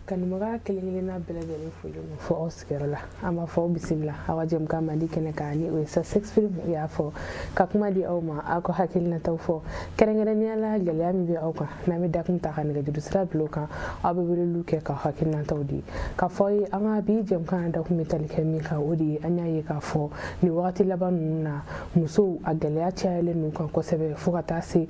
Kanubaga kelen-kelenna bɛɛ lajɛlen folen don fo aw sigiyɔrɔ la. An b'a fɔ aw bisimila aw ka jɛmukan mandi kɛnɛ kan, ni o ye sa s'exprime. U y'a fɔ ka kuma di aw ma, aw ka hakilinataw fɔ, kɛrɛnkɛrɛnnenya la gɛlɛya min bɛ aw kan. N'an bɛ dakun ta ka nɛgɛjuru sira bila o kan, aw bɛ weleliw kɛ ka hakilinataw di. Ka fɔ aw ye, an ka bi jɛmukan dakun bɛ tali kɛ min kan, o de ye an y'a ye k'a fɔ nin wagati laban ninnu na, musow a gɛlɛya cayalen n'u kan kosɛbɛ, fo ka taa se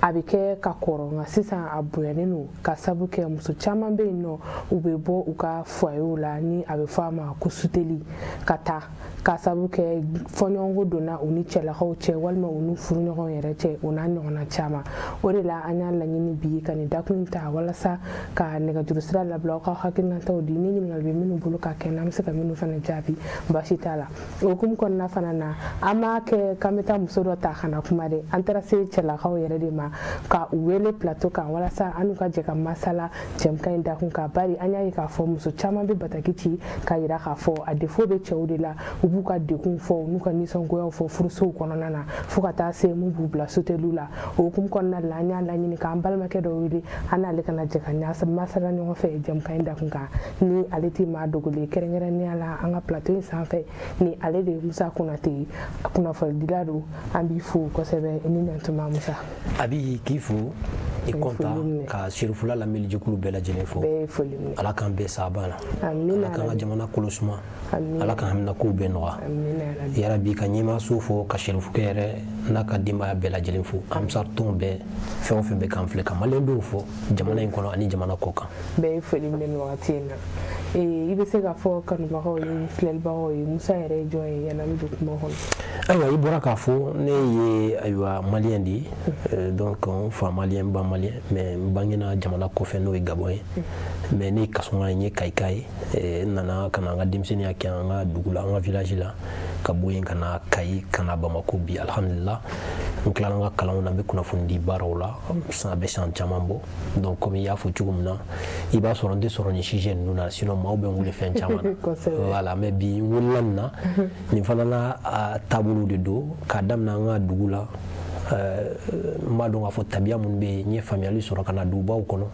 a bɛ kɛ ka kɔrɔ, nka sisan a bonyanen don, ka sabu kɛ muso caman bɛ yen nɔ, u bɛ bɔ u ka foyerw la, ni a bɛ fɔ a ma ko suteli, ka taa, ka sabu kɛ fɔɲɔgɔnko donna u ni cɛlakaw cɛ, walima u ni furuɲɔgɔnw yɛrɛ cɛ, o n'a ɲɔgɔnna caman. O de la an y'a laɲini bi ka nin dakun ta walasa ka nɛgɛjuru sira labila, aw ka hakilinataw di, ni ɲininkali bɛ minnu bolo ka kɛ, n'an bɛ se ka minnu fana jaabi, baasi t'a la. O hukumu kɔnɔna fana na, an m'a kɛ k'an bɛ taa muso dɔ ta ka na kuma dɛ. An taara se cɛlakaw yɛrɛ de ma ka u wele plateau kan, walasa an n'u ka jɛ ka masala jɛmukan in dakun kan, bari an y'a ye k'a fɔ muso caman bɛ bataki ci k'a yira k'a fɔ a défaut bɛ cɛw de la. U b'u ka degun fɔ, u n'u ka nisɔngoyaw fɔ furusow kɔnɔna na, fo ka taa se mun b'u bila suteliw la. O hukumu kɔnɔna la, an y'a laɲini k'an balimakɛ dɔ wele, an n'ale ka na jɛ ka masala ɲɔgɔn fɛ jɛmukan in dakun kan. Ni ale tɛ maa dogolen, kɛrɛnkɛrɛnnenya la an ka plateau in sanfɛ, ni ale de ye Musa Konate ye, kunnafonidila don. An b'i fo kosɛbɛ, ni ɲantuma Musa. A b'i k'i fo, i kɔntan ka Serifula lamɛnlijɛkulu bɛɛ lajɛlen fo. Ala k'an bɛɛ saba la, Ala k'an ka jamana kolo suma, Ala ka haminakow bɛɛ nɔgɔya yarabi. Ka ɲɛmaaso fo, ka Serifukɛ yɛrɛ n'a ka denbaya bɛɛ lajɛlen fo, Ansar tɔn bɛɛ, fɛn o fɛn bɛ k'an filɛ, ka maliyɛndenw fo jamana in kɔnɔ ani jamana kɔ kan. Bɛɛ ye foli minɛ nin wagati in na. I bɛ se k'a fɔ kanubagaw ye, filɛlibagaw ye, Musa yɛrɛ ye jɔn ye, yanni an bɛ don kuma kɔnɔ? Ayiwa, i bɔra k'a fɔ, ne ye, ayiwa, maliyɛn de ye. Donc n fa maliyɛn, n ba maliyɛn, mais n bangena jamana kɔfɛ, n'o ye Gabon ye. Mais ne ye Kasɔnka ye, n ye Kayika ye. N nana ka na an ka denmisɛnninya kɛ an ka dugu la, an ka village la, ka bɔ yen ka na Kayi, ka na Bamako. Bi, alhamdulillah, n tilala n ka kalanw na, n bɛ kunnafoni di baaraw la, san bɛ san caman bɔ. Donc comme i y'a fɔ cogo min na, i b'a sɔrɔ n tɛ sɔrɔ nin sujet ninnu na, sinon maaw bɛ n wele fɛn caman na. Voilà, mais bi n welela nin na, nin fana n'a taabolo de don. K'a daminɛ an ka dugu la, n b'a dɔn k'a fɔ tabiya minnu bɛ yen, n ye faamuyali sɔrɔ ka na dugubaw kɔnɔ,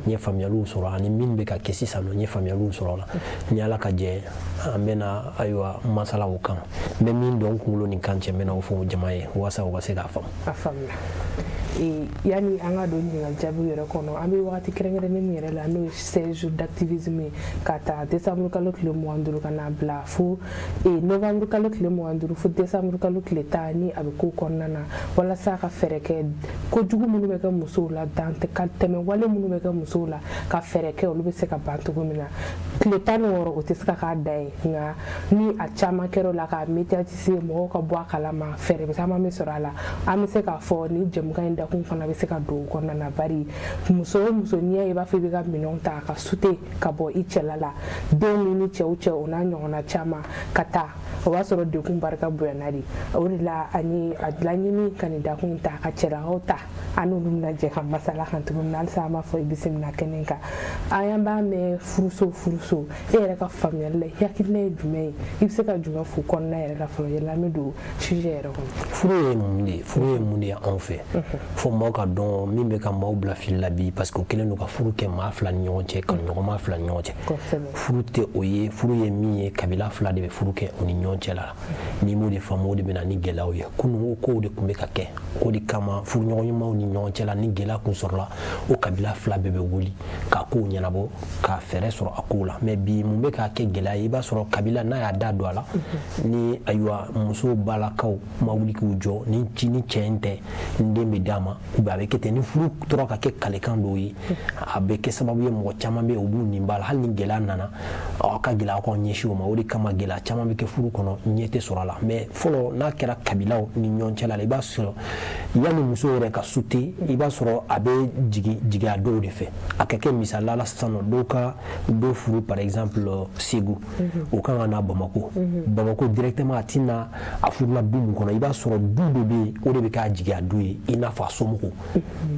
n ye faamuyaliw sɔrɔ, ani min bɛ ka kɛ sisan nɔ, n ye faamuyaliw sɔrɔ o la. Ni Ala ka jɛ, an bɛna, ayiwa, masala o kan. N bɛ min dɔn n kunkolo ni kan cɛ, n bɛna o fɔ jama ye walasa u ka se k'a faamu. A faamuna. Yanni an ka don ɲininkali jaabiw yɛrɛ kɔnɔ, an bɛ wagati kɛrɛnkɛrɛnnen min yɛrɛ la, n'o ye 16 jours d'activisme ye, ka ta décembre kalo tile 25 ka n'a bila fo novembre kalo tile 25, fo décembre kalo tile 10, ni a bɛ ko kɔnɔna na, walasa ka fɛɛrɛ kɛ kojugu minnu bɛ kɛ musow la, dan ka tɛmɛ wale minnu bɛ kɛ musow la, ka fɛɛrɛ kɛ olu bɛ se ka ban cogo min na. Tile 16, o tɛ se ka k'a dan ye, nka ni a caman kɛra o la, k'a médiatiser, mɔgɔw ka bɔ a kalama, fɛɛrɛ caman bɛ sɔrɔ a la. An bɛ se k'a fɔ ni jɛmukan in dakun fana bɛ se ka don o kɔnɔna na, bari muso o muso, n'i y'a ye i b'a fɔ i bɛ ka minɛnw ta ka sute ka bɔ i cɛla la, denw ni cɛw cɛ, o n'a ɲɔgɔnna caman, ka taa, o b'a sɔrɔ degun barika bonyana de. O de la ani a laɲini ka nin dakun ta, ka cɛlakaw ta, an n'olu bɛna jɛ ka masala kan cogo min na. Halisa an b'a fɔ i bisimila kɛnɛ kan. An b'a mɛn furuso, furuso. E yɛrɛ ka faamuyali la, i hakilina ye jumɛn ye? I bɛ se ka jumɛn fo kɔnɔna yɛrɛ la fɔlɔ, yɛlɛ an bɛ don sujet yɛrɛ kɔnɔ? Furu ye mun de ye? Furu ye mun de ye anw fɛ? Fo maaw ka dɔn min bɛ ka maaw bila fili la bi, parce que o kɛlen don ka furu kɛ maa fila ni ɲɔgɔn cɛ, kanuɲɔgɔnma fila ni ɲɔgɔn cɛ. Furu tɛ o ye. Furu ye min ye, kabila fila de bɛ furu kɛ u ni ɲɔgɔn cɛ la. N'i m'o de faamu, o de bɛ na ni gɛlɛyaw ye. Kunun, o kow de tun bɛ ka kɛ. O de kama furuɲɔgɔn ɲumanw ni ɲɔgɔn cɛ la, ni gɛlɛya kun sɔrɔla, o kabila fila bɛɛ bɛ wuli ka kow ɲɛnabɔ, ka fɛɛrɛ sɔrɔ a kow la. Mais bi, mun bɛ k'a kɛ gɛlɛya ye? I b'a sɔrɔ kabila n'a y'a da don a la, ni, ayiwa, muso balakaw ma wuli k'u jɔ, ni ci ni cɛ in tɛ, n den bɛ d'a ma, ou bien a bɛ kɛ ten. Ni furu tora ka kɛ kalekan dɔw ye, a bɛ kɛ sababu ye mɔgɔ caman bɛ yen, u b'u nin ba la. Hali ni gɛlɛya nana, aw ka gɛlɛya, aw k'aw ɲɛsin o ma. O de kama gɛlɛya caman bɛ kɛ furu kɔnɔ, ɲɛ tɛ sɔrɔ a la. Mais fɔlɔ, n'a kɛra kabilaw ni ɲɔgɔn cɛ la, i b'a sɔrɔ yanni muso yɛrɛ ka sute, i b'a sɔrɔ a bɛ jigin jigiya dɔw de fɛ. A ka kɛ misaliya la sisan nɔ, dɔw ka dɔw furu par exemple Segu, o kan ka na Bamako. Bamako directement, a ti na a furula du mun kɔnɔ, i b'a sɔrɔ du dɔ bɛ yen, o de bɛ k'a jigiya du ye, i n'a fɔ a somɔgɔw.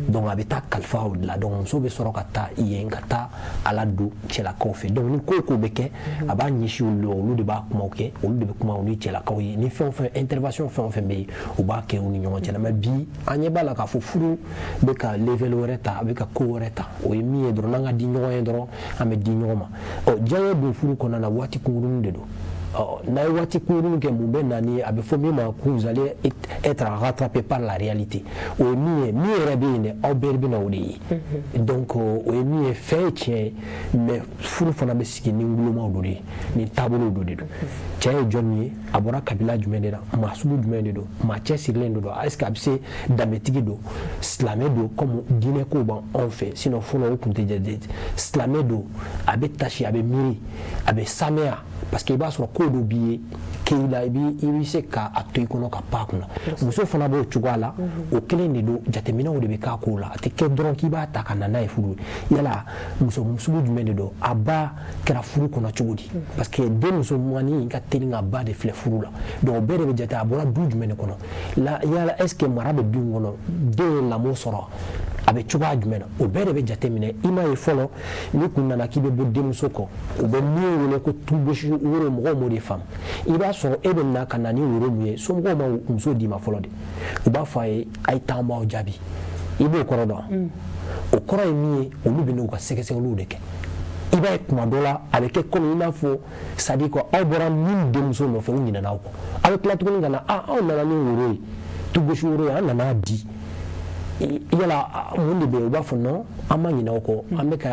Donc a bɛ taa kalifa o de la. Donc muso bɛ sɔrɔ ka taa yen, ka taa a ladon cɛlakaw fɛ. Donc ni ko o ko bɛ kɛ, a b'a ɲɛsin olu la, olu de b'a kumaw kɛ, olu de bɛ kuma u ni cɛlakaw ye. Ni fɛn o fɛn, intervention fɛn o fɛn bɛ yen, u b'a kɛ u ni ɲɔgɔn cɛ la. Mais bi, an ɲɛ b'a la k'a fɔ furu bɛ ka level wɛrɛ ta, a bɛ ka ko wɛrɛ ta. O ye min ye dɔrɔn, n'an ka di ɲɔgɔn ye dɔrɔn, an bɛ di ɲɔgɔn ma. Ɔ, diyaɲɛ dun furu kɔnɔna na, waati kunkurunin de don. Ɔ, n'a ye waati kunkurunin kɛ, mun bɛ na ni a bɛ fɔ min ma ko vous allez être rattrapé par la réalité? O ye min ye, min yɛrɛ bɛ yen dɛ, aw bɛɛ bɛ na o de ye. Donc o ye min ye, fɛn ye tiɲɛ ye, mais furu fana bɛ sigi ni ngulomaw dɔ de ye, ni taabolow dɔ de don. Cɛ ye jɔnni ye? A bɔra kabila jumɛn de la? Maa sugu jumɛn de don? Maa cɛsirilen de don? Est ce que a bɛ se, danbetigi don, silamɛ don? Comme diinɛ ko b'anw fɛ, sinon fɔlɔ o tun tɛ jate. Silamɛ don, a bɛ tasi, a bɛ miiri, a bɛ samɛya, parce que i b'a sɔrɔ ko dɔ b'i ye k'i la, i bɛ se ka a to i kɔnɔ ka pan a kunna. Muso fana b'o cogoya la, o kelen de don. Jateminɛw de bɛ k'a ko la. A tɛ kɛ dɔrɔn k'i b'a ta ka na n'a ye furu ye. Yala muso sugu jumɛn de don? A ba kɛra furu kɔnɔ cogo di? Parce que den musomannin ka teli ka ba de filɛ furu la. Donc o bɛɛ de bɛ jate. A bɔra du jumɛn de kɔnɔ la? Yala est ce que mara bɛ du in kɔnɔ? Den ye lamɔ sɔrɔ a bɛ cogoya jumɛn na? O bɛɛ de bɛ jateminɛ. I m'a ye, fɔlɔ ni kun nana k'i bɛ bɔ denmuso kɔ, u bɛ min wele ko tugosi woro, mɔgɔw m'o de faamu. I b'a sɔrɔ e bɛ na ka na ni woro mun ye, somɔgɔw ma muso d'i ma fɔlɔ de, u b'a fɔ a ye: a ye taa, an b'aw jaabi. I b'o kɔrɔ dɔn? O kɔrɔ ye min ye, olu bɛ n'u ka sɛgɛsɛgɛliw de kɛ. I b'a ye, tuma dɔ la, a bɛ kɛ komi i n'a fɔ, c'est à dire que aw bɔra min denmuso nɔfɛ, u ɲinɛna aw kɔ. A bɛ tila tuguni ka na: a anw nana ni woro ye, tugosi woro ye, an nana di, yala mun de bɛ yen? U b'a fɔ: non, an ma ɲinɛ aw kɔ, an bɛ ka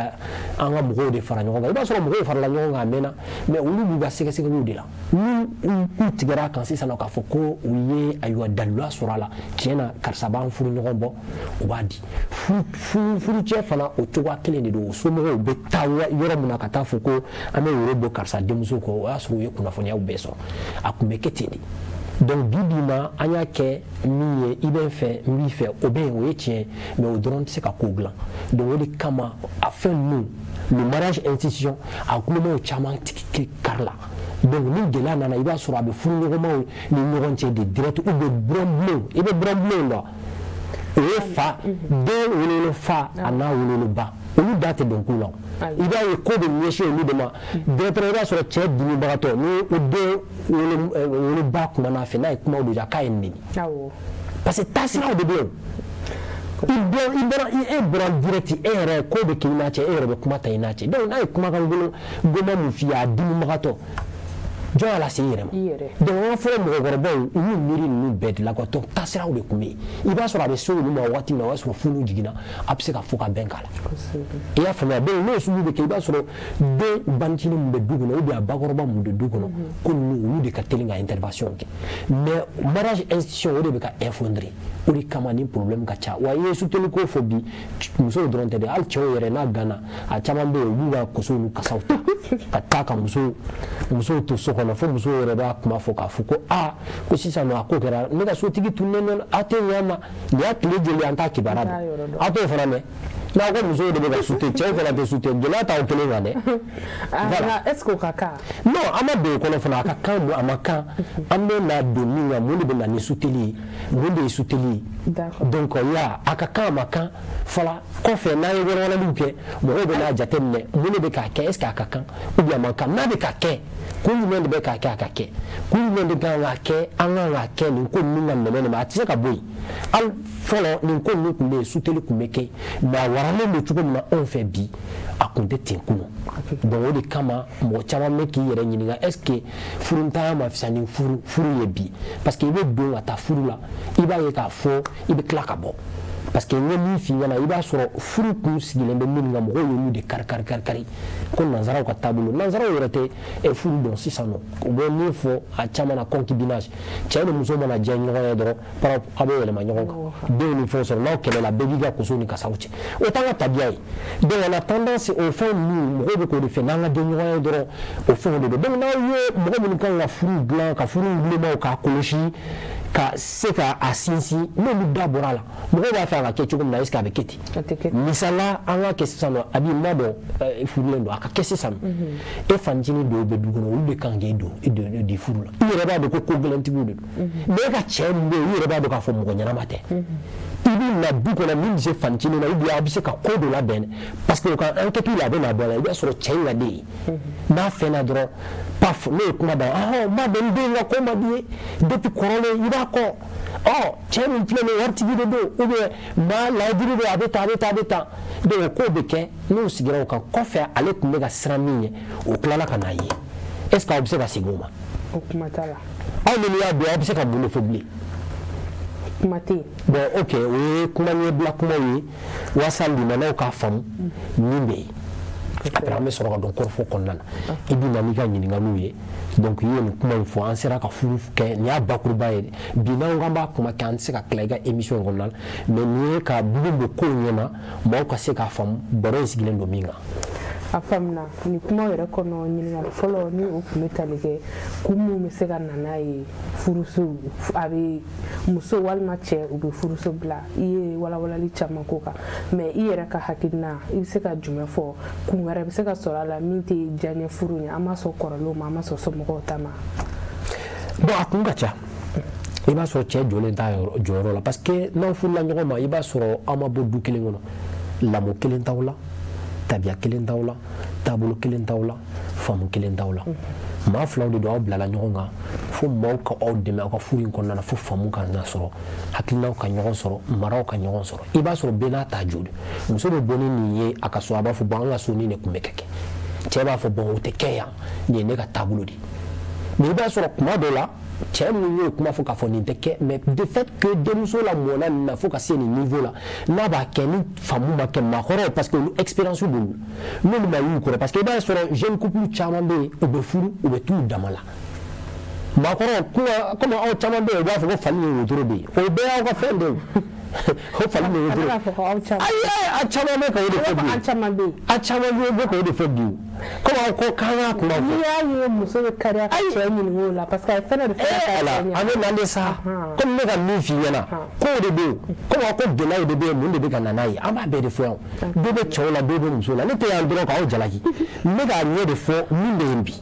an ka mɔgɔw de fara ɲɔgɔn kan. I b'a sɔrɔ mɔgɔw farala ɲɔgɔn kan a mɛnna, mais olu b'u ka sɛgɛsɛgɛliw de la. N'u k'u tigɛra a kan sisan k'a fɔ ko u ye, ayiwa, daliluya sɔrɔ a la, tiɲɛ na karisa b'an furu ɲɔgɔn bɔ, u b'a di. Furucɛ fana, o cogoya kelen de don. O somɔgɔw bɛ taa yɔrɔ min na ka taa fɔ ko an bɛ woro bɔ karisa denmuso kɔ, o y'a sɔrɔ u ye kunnafoniyaw bɛɛ sɔrɔ. A tun bɛ kɛ ten de. Donc bi bi in na, an y'a kɛ min ye, i bɛ n fɛ, n b'i fɛ, o bɛ yen, o ye tiɲɛ, mais o dɔrɔn tɛ se ka ko dilan. Donc o de kama, a fɛn ninnu, le mariage institution, a kulomaw caman kari la. Donc ni gɛlɛya nana, i b'a sɔrɔ a bɛ furuɲɔgɔnmaw ni ɲɔgɔn cɛ de direct, ou bien buranbilenw. I bɛ buranbilenw dɔn, o ye fa den wololo fa a n'a wololoba, olu da tɛ dɔn ko la. I b'a ye ko bɛ ɲɛsin olu de ma directement. I b'a sɔrɔ cɛ dimibagatɔ, ni o den woloba kumana a fɛ, n'a ye kumaw de k'a ye neni, parce que taasiraw de bɛ yen. I bɔra, e bɔra direct, e yɛrɛ ko bɛ k'i n'a cɛ, e yɛrɛ bɛ kuma ta i n'a cɛ. Donc n'a ye kumakan golo goma mun f'i ye, a dimibagatɔ, jɔn y'a lase? I yɛrɛ ma. Donc an ka fɔlɔ mɔgɔkɔrɔbaw, u y'u miiri ninnu bɛɛ de la quoi. Donc taasiraw de tun bɛ yen. I b'a sɔrɔ a bɛ se olu ma waati min na, o y'a sɔrɔ funu jiginna, a bɛ se ka fɔ ka bɛn k'a la. I y'a faamuya? Donc n'o sugu bɛ kɛ, i b'a sɔrɔ den banicinin mun bɛ du kɔnɔ, ou bien a bakɔrɔba mun bɛ du kɔnɔ, ko ninnu, olu de ka teli ka intervention kɛ. Mais mariage institution, o de bɛ ka effondrer. O de kama ni problème ka ca. Wa i ye suteli ko fɔ bi, musow dɔrɔn tɛ dɛ, hali cɛw yɛrɛ n'a ganna, a caman bɛ yen, u b'u ka kosow n'u kasaw ta ka taa ka musow to so kɔnɔ, fo musow yɛrɛ b'a kuma fɔ k'a fɔ ko aa, ko sisan nɔ a ko kɛra ne ka sotigi tunnen don, aw tɛ ɲɛ ma, nin y'a tile joli, an t'a kibaruya dɔn. Aw t'o fana mɛn? N'a ko musow de bɛ ka sute, cɛw fana tɛ sute, gɛlɛya t'aw kelen kan dɛ. Voilà, est ce que o ka kan? Non, an ma don o kɔnɔ fana. A ka kan, a ma kan, an bɛ na don min kan, mun de bɛ na ni suteli ye? Mun de ye suteli ye? Donc ya, a ka kan, a ma kan fɔlɔ. Kɔfɛ, n'an ye walawalaliw kɛ, mɔgɔw bɛ n'a jateminɛ mun de bɛ k'a kɛ, est ce que a ka kan ou bien a man kan? N'a bɛ ka kɛ, kun jumɛn de bɛ k'a kɛ? A ka kɛ kun jumɛn de kan ka kɛ? An kan ka kɛ nin ko ninnu ka nɛmɛ nɛmɛ, a tɛ se ka bɔ yen. Hali fɔlɔ, nin ko ninnu tun bɛ yen, suteli tun bɛ kɛ, mais a waralen don cogo min na anw fɛ bi, a tun tɛ ten kunun. Donc o de kama, mɔgɔ caman bɛ k'i yɛrɛ ɲininka: est ce que furuntanya ma fisa ni furu ye bi? Parce que i bɛ don ka taa furu la, i b'a ye k'a fɔ i bɛ tila ka bɔ, parce que n ye min f'i ɲɛna, i b'a sɔrɔ furu kun sigilen bɛ minnu kan, mɔgɔw y'olu de kari kari kari kari, ko nanzaraw ka taabolo. Nanzaraw yɛrɛ tɛ furu dɔn sisan nɔ. U bɛ min fɔ a caman na, concubinage, cɛ ni muso mana diya ɲɔgɔn ye dɔrɔn, parap, a bɛ yɛlɛma ɲɔgɔn kan, denw ni fɛnw sɔrɔ, n'aw kɛlɛla, bɛɛ b'i ka koso ni kasaw cɛ. O t'an ka tabiya ye. Donc on a tendance, o fɛn ninnu, mɔgɔw bɛ k'o de fɛ, n'an ka den ɲɔgɔn ye dɔrɔn, o fɛnw de don. Donc n'aw ye mɔgɔ minnu kan ka furu dilan, ka furu wulimaw k'a kɔlɔsi. Ka se ka a sinsin, n'olu da bɔra a la, mɔgɔw b'a fɛ a ka kɛ cogo min na, est ce que a bɛ kɛ ten? Misala, an ka kɛ sisan nɔ, a b'i ma dɔn furulen don, a ka kɛ sisan nɔ, e fanicinin dɔw bɛ du kɔnɔ, olu de kan k'e don di furu la. I yɛrɛ b'a dɔn ko ko gɛlɛntigiw de don, mais e ka cɛ min bɛ yen, i yɛrɛ b'a dɔn k'a fɔ mɔgɔ ɲɛnama tɛ. I bɛ na du kɔnɔ, min bɛ se fanicinin na, ou bien a bɛ se ka ko dɔ labɛn, parce que o ka enquête la, a bɛ na bɔ a la, i b'a sɔrɔ cɛ in ka den ye n'a fɛnna dɔrɔn, paf, n'o ye kuma da, ɔhɔn, n b'a dɔn n den ka ko ma di ye depuis kɔrɔlen, i b'a kɔ, ɔ cɛ min filɛ nin ye, waritigi de don, ou bien maa laadiri don, a bɛ tan, a bɛ tan, a bɛ tan. Donc o ko bɛ kɛ, n'o sigira o kan kɔfɛ, ale tun bɛ ka siran min ɲɛ, o tilala ka n'a ye. Est ce que aw bɛ se ka segin o ma? O kuma t'a la. Aw minnu y'a don, aw bɛ se ka mun de fɔ bilen? Kuma tɛ yen. Bon, ok, o ye kuma ɲɛbila kumaw ye walasa limanaw k'a faamu min bɛ yen. Après, an bɛ sɔrɔ ka don kɔrɔfɔ kɔnɔna na, i bɛ na n'i ka ɲininkaliw ye. Donc i ye nin kuma in fɔ, an sera ka furu kɛ, nin y'a bakuruba ye. Bi n'an ko k'an b'a kuma kɛ, an tɛ se ka tila i ka émission in kɔnɔna na, mais nin ye ka bugun don kow ɲɛna, maaw ka se k'a faamu baro in sigilen don min kan. A faamuna. Nin kuma yɛrɛ kɔnɔ, ɲininkali fɔlɔ ni o tun bɛ tali kɛ kun min bɛ se ka na n'a ye furuso, a bɛ muso walima cɛ, u bɛ furuso bila, i ye walawalali caman k'o kan, mais i yɛrɛ ka hakilina, i bɛ se ka jumɛn fɔ? Kun wɛrɛ bɛ se ka sɔrɔ a la min tɛ diyaɲɛ furu ye, an ma sɔn kɔrɔlenw ma, an ma sɔn somɔgɔw ta ma? Bon, a kun ka ca. I b'a sɔrɔ cɛ jɔlen t'a jɔyɔrɔ la, parce que n'aw furula ɲɔgɔn ma, i b'a sɔrɔ aw ma bɔ du kelen kɔnɔ, lamɔ kelen t'aw la, tabiya kelen t'aw la, taabolo kelen t'aw la, faamu kelen t'aw la. Maa filaw de don, aw bilala ɲɔgɔn kan, fo maaw ka aw dɛmɛ aw ka furu in kɔnɔna na, fo faamu ka na sɔrɔ, hakilinaw ka ɲɔgɔn sɔrɔ, maraw ka ɲɔgɔn sɔrɔ. I b'a sɔrɔ bɛɛ n'a ta jo de. Muso bɛ bɔ ni nin ye a ka so, a b'a fɔ: bon, an ka so nin de tun bɛ ka kɛ. Cɛ b'a fɔ: bon, o tɛ kɛ yan, nin ye ne ka taabolo de ye. Mais i b'a sɔrɔ kuma dɔ la, cɛ min y'o kuma fɔ k'a fɔ nin tɛ kɛ, mais de fait que denmuso la mɔnna nin na fo ka se nin niveau la, n'a b'a kɛ ni faamu ma kɛ maakɔrɔw, parce que olu expérience b'olu, n'olu ma y'u kɔrɔ, parce que i b'a sɔrɔ jeune couple caman bɛ yen, u bɛ furu, u bɛ t'u dama la. Maakɔrɔw kuma, comme aw caman bɛ yen, u b'a fɔ ko fali ni wotoro bɛ yen, o bɛɛ y'aw ka fɛn de ye, o fali ni wotoro. Ayi, a caman bɛ ka o de fɔ bi. A caman bɛ yen. A caman bɛ k'o de fɔ bi, komi aw ko k'an k'a kuma fɔ. N'i y'a ye muso bɛ kariya ka cɛ ɲininka o la, parce que a ye fɛn dɔ de fɔ ka ala cɛ. An bɛ na de sa, komi ne ka min f'i ɲɛna, kow de bɛ yen, komi aw ko gɛlɛyaw de bɛ yen, mun de bɛ ka na n'a ye? An b'a bɛɛ de fɔ yan. Dɔ bɛ cɛw la, dɔ bɛ muso la. Ne tɛ yan dɔrɔn k'aw jalaki, n bɛ k'a ɲɛ de fɔ min bɛ yen bi.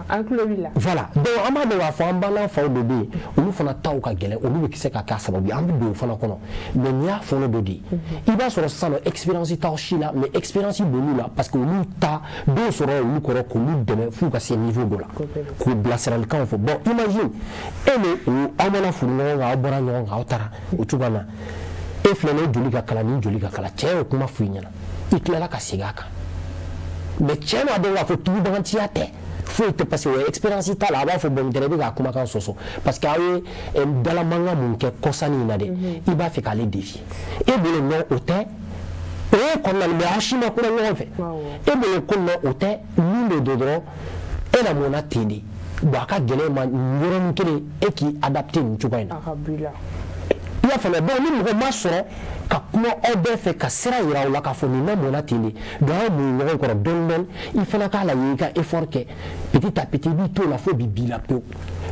An tulo b'i la. Voilà, donc an b'a dɔn k'a fɔ an banna faw dɔ bɛ yen, olu fana taw ka gɛlɛn, olu bɛ se ka k'a sababu ye, an bɛ don o fana kɔnɔ. Mais nin y'a fɔlɔ dɔ de ye. I b'a sɔrɔ sisan nɔ, expérience t'aw si la, mais expérience b'olu la, parce que olu ta dɔw sɔrɔ olu kɔrɔ k'olu dɛmɛ f'u ka se niveau dɔ la, k'u bilasiralikanw fɔ. Bon, imagine e ni o, aw mana furu ɲɔgɔn kan, aw bɔra ɲɔgɔn kan, aw taara o cogoya na, e filɛ nin ye, joli ka kala ni joli ka kala, cɛ y'o kuma f'i ɲɛna, i tilala ka segin a kan, mais cɛ m'a dɔn k'a fɔ tugubagantiya tɛ foyi tɛ, parce que o expérience t'a la. A b'a fɔ: bon, i bɛ k'a kumakan sɔsɔ, parce que aw ye dalamankan mun kɛ kɔsani in na dɛ, i b'a fɛ k'ale défier. E bolo non, o tɛ, o ye kɔnɔna na, mais aw si ma kuma ɲɔgɔn fɛ. E bolo ko non, o tɛ, min de don dɔrɔn, e lamɔnna ten de. Bon, a ka gɛlɛn ma yɔrɔnin kelen e k'i adapté nin cogoya in na. A ka b'i la. I y'a faamuya? Donc ni mɔgɔ ma sɔrɔ ka kuma aw bɛɛ fɛ, ka sira yira aw la k'a fɔ nin lamɔnna ten de, donc aw muɲu ɲɔgɔn kɔrɔ dɔɔni dɔɔni, i fana k'a lajɛ i ka effort kɛ petit à petit, i b'i t'o la fo bi b'i la pewu.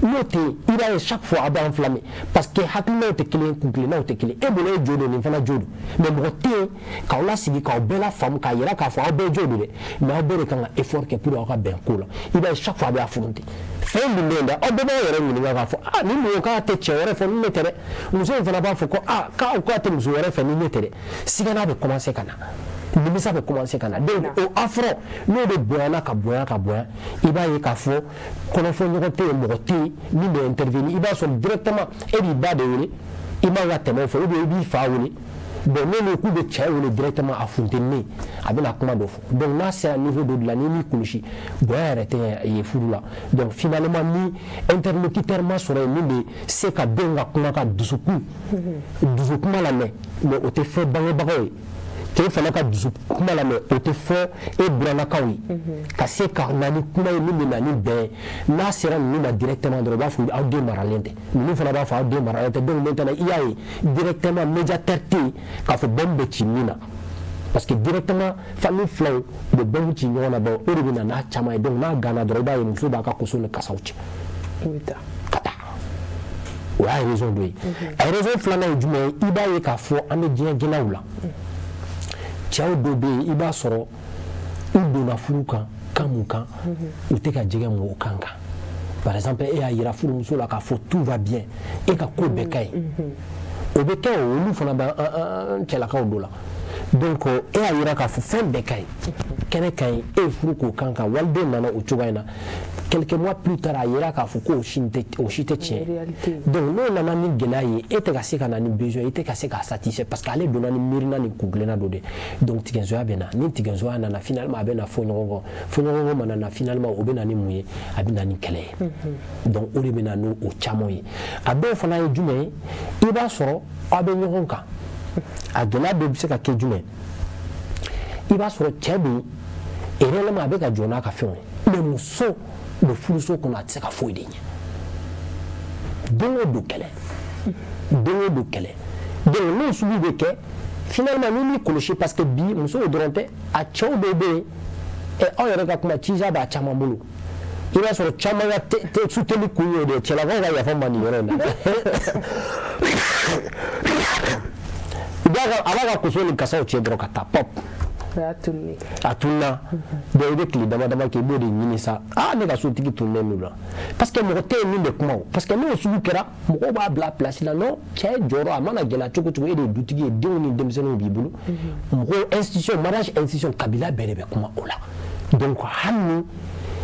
N'o tɛ yen, i b'a ye chaque fois aw b'an enflammé, parce que hakilinaw tɛ kelen, kuntilennaw tɛ kelen. E bolo e jo don, nin fana jo don, mais mɔgɔ tɛ yen k'aw lasigi k'aw bɛɛ la faamu, k'a yira k'a fɔ aw bɛɛ jo don dɛ, mais aw bɛɛ de kan ka effort kɛ pour aw ka bɛn ko la. I b'a ye chaque fois a bɛ affronter fɛn min bɛ yen dɛ, aw bɛɛ b'aw yɛrɛ ɲininka k'a fɔ: ah, nin mɔgɔ k'a tɛ cɛ wɛrɛ fɛ ni ne tɛ dɛ. Muso in fana b'a fɔ ko ah, k'aw k'a tɛ muso wɛrɛ fɛ ni ne tɛ dɛ. Sigana bɛ commencer ka na, nimisa bɛ commencer ka na. Donc o affront n'o de bonyana ka bonya ka bonya, i b'a ye k'a fɔ kɔnɔfɔ ɲɔgɔn tɛ yen, mɔgɔ tɛ yen min bɛ intervenir. I b'a sɔrɔ directement e b'i ba de wele, i man ka tɛmɛ o fɛ, ou bien i b'i fa wele. Bon, n'olu k'u bɛ cɛ wele directement, a funteni a bɛna kuma dɔ fɔ. Donc n'a sera niveau dɔ de la, n'i m'i kɔlɔsi, bonya yɛrɛ tɛ ye furu la. Donc finalement, ni interlocuteur ma sɔrɔ yen min bɛ se ka den ka kuma ka dusukun dusukuma lamɛn, mais o tɛ fɔ bangebagaw ye, k'e fana ka dusu kuma lamɛn, o tɛ fɔ e burannakaw ye, ka se ka na ni kuma ye min bɛ na ni bɛn ye. N'a sera ninnu ma directement dɔrɔn, u b'a fɔ aw den maralen tɛ, ninnu fana b'a fɔ aw den maralen tɛ. Donc maintenant, i y'a ye directement médiateur tɛ yen k'a fɔ bɔn bɛ ci min na, parce que directement famille filaw u bɛ bɔn ci ɲɔgɔn na. Bon, o de bɛ na n'a caman ye. Donc n'a ganna dɔrɔn, i b'a ye muso b'a ka koso ni kasaw cɛ U bɛ taa. Ka taa. O y'a raison dɔ ye. A raison filanan ye jumɛn ye? I b'a ye k'a fɔ an bɛ diɲɛ gɛlɛyaw la. Cɛw dɔw bɛ yen, i b'a sɔrɔ u donna furu kan kan mun kan, u tɛ ka jɛgɛ mun o kan kan. Par exemple, e y'a yira furumuso la k'a fɔ tout va bien, e ka ko bɛɛ ka ɲi. O bɛ kɛ, olu fana bɛ an cɛlakaw dɔ la. Donc e y'a yira k'a fɔ fɛn bɛɛ ka ɲi, kɛnɛ ka ɲi, e ye furu k'o kan kan, waliden nana o cogoya in na. Quelques mois plus tard, a yira k'a fɔ k'o si tɛ, o si tɛ tiɲɛ. Donc n'o nana ni gɛlɛya ye, e tɛ ka se ka na ni besoin, i tɛ ka se k'a satisfaire, parce que ale donna ni miirina ni kuntilenna dɔ de. Donc tigɛnsoya bɛ na. Ni tigɛnsoya nana, finalement a bɛ na fɔ ɲɔgɔn kɔ. Fɔ ɲɔgɔn kɔ mana na, finalement o bɛ na ni mun ye? A bɛ na ni kɛlɛ ye. Donc o de bɛ na n'o caman ye. A dɔw fana ye jumɛn ye? I b'a sɔrɔ aw bɛ ɲɔgɔn kan, a gɛlɛya dɔ bɛ se ka kɛ jumɛn? I b'a sɔrɔ cɛ bɛ yen, réellement a bɛ ka jɔ n'a ka fɛnw ye, mais muso bɛ furuso kɔnɔ, a tɛ se ka foyi de ɲɛ. Don o don kɛlɛ, don o don kɛlɛ. Donc n'o sugu bɛ kɛ, finalement n'i m'i kɔlɔsi, parce que bi musow dɔrɔn tɛ, a cɛw dɔw bɛ yen, ɛ aw yɛrɛ ka kuma tija b'a caman bolo. I b'a sɔrɔ caman ka suteli kun y'o de ye. Cɛlakaw ka yafa ma nin yɔrɔ in na. A b'a ka koso ni kasaw cɛ dɔrɔn ka taa pop. A tununa. Donc i bɛ tile dama dama kɛ, i b'o de ɲini sa. Aa, ne ka sotigi tununnen don la, parce que mɔgɔ tɛ yen min bɛ kuma o. Parce que n'o sugu kɛra, mɔgɔw b'a bila place la. Non, cɛ jɔyɔrɔ a mana gɛlɛya cogo cogo, e de ye dutigi ye, denw ni denmisɛnninw b'i bolo. Mɔgɔw, institution, mariage institution, kabila bɛɛ de bɛ kuma o la. Donc hali ni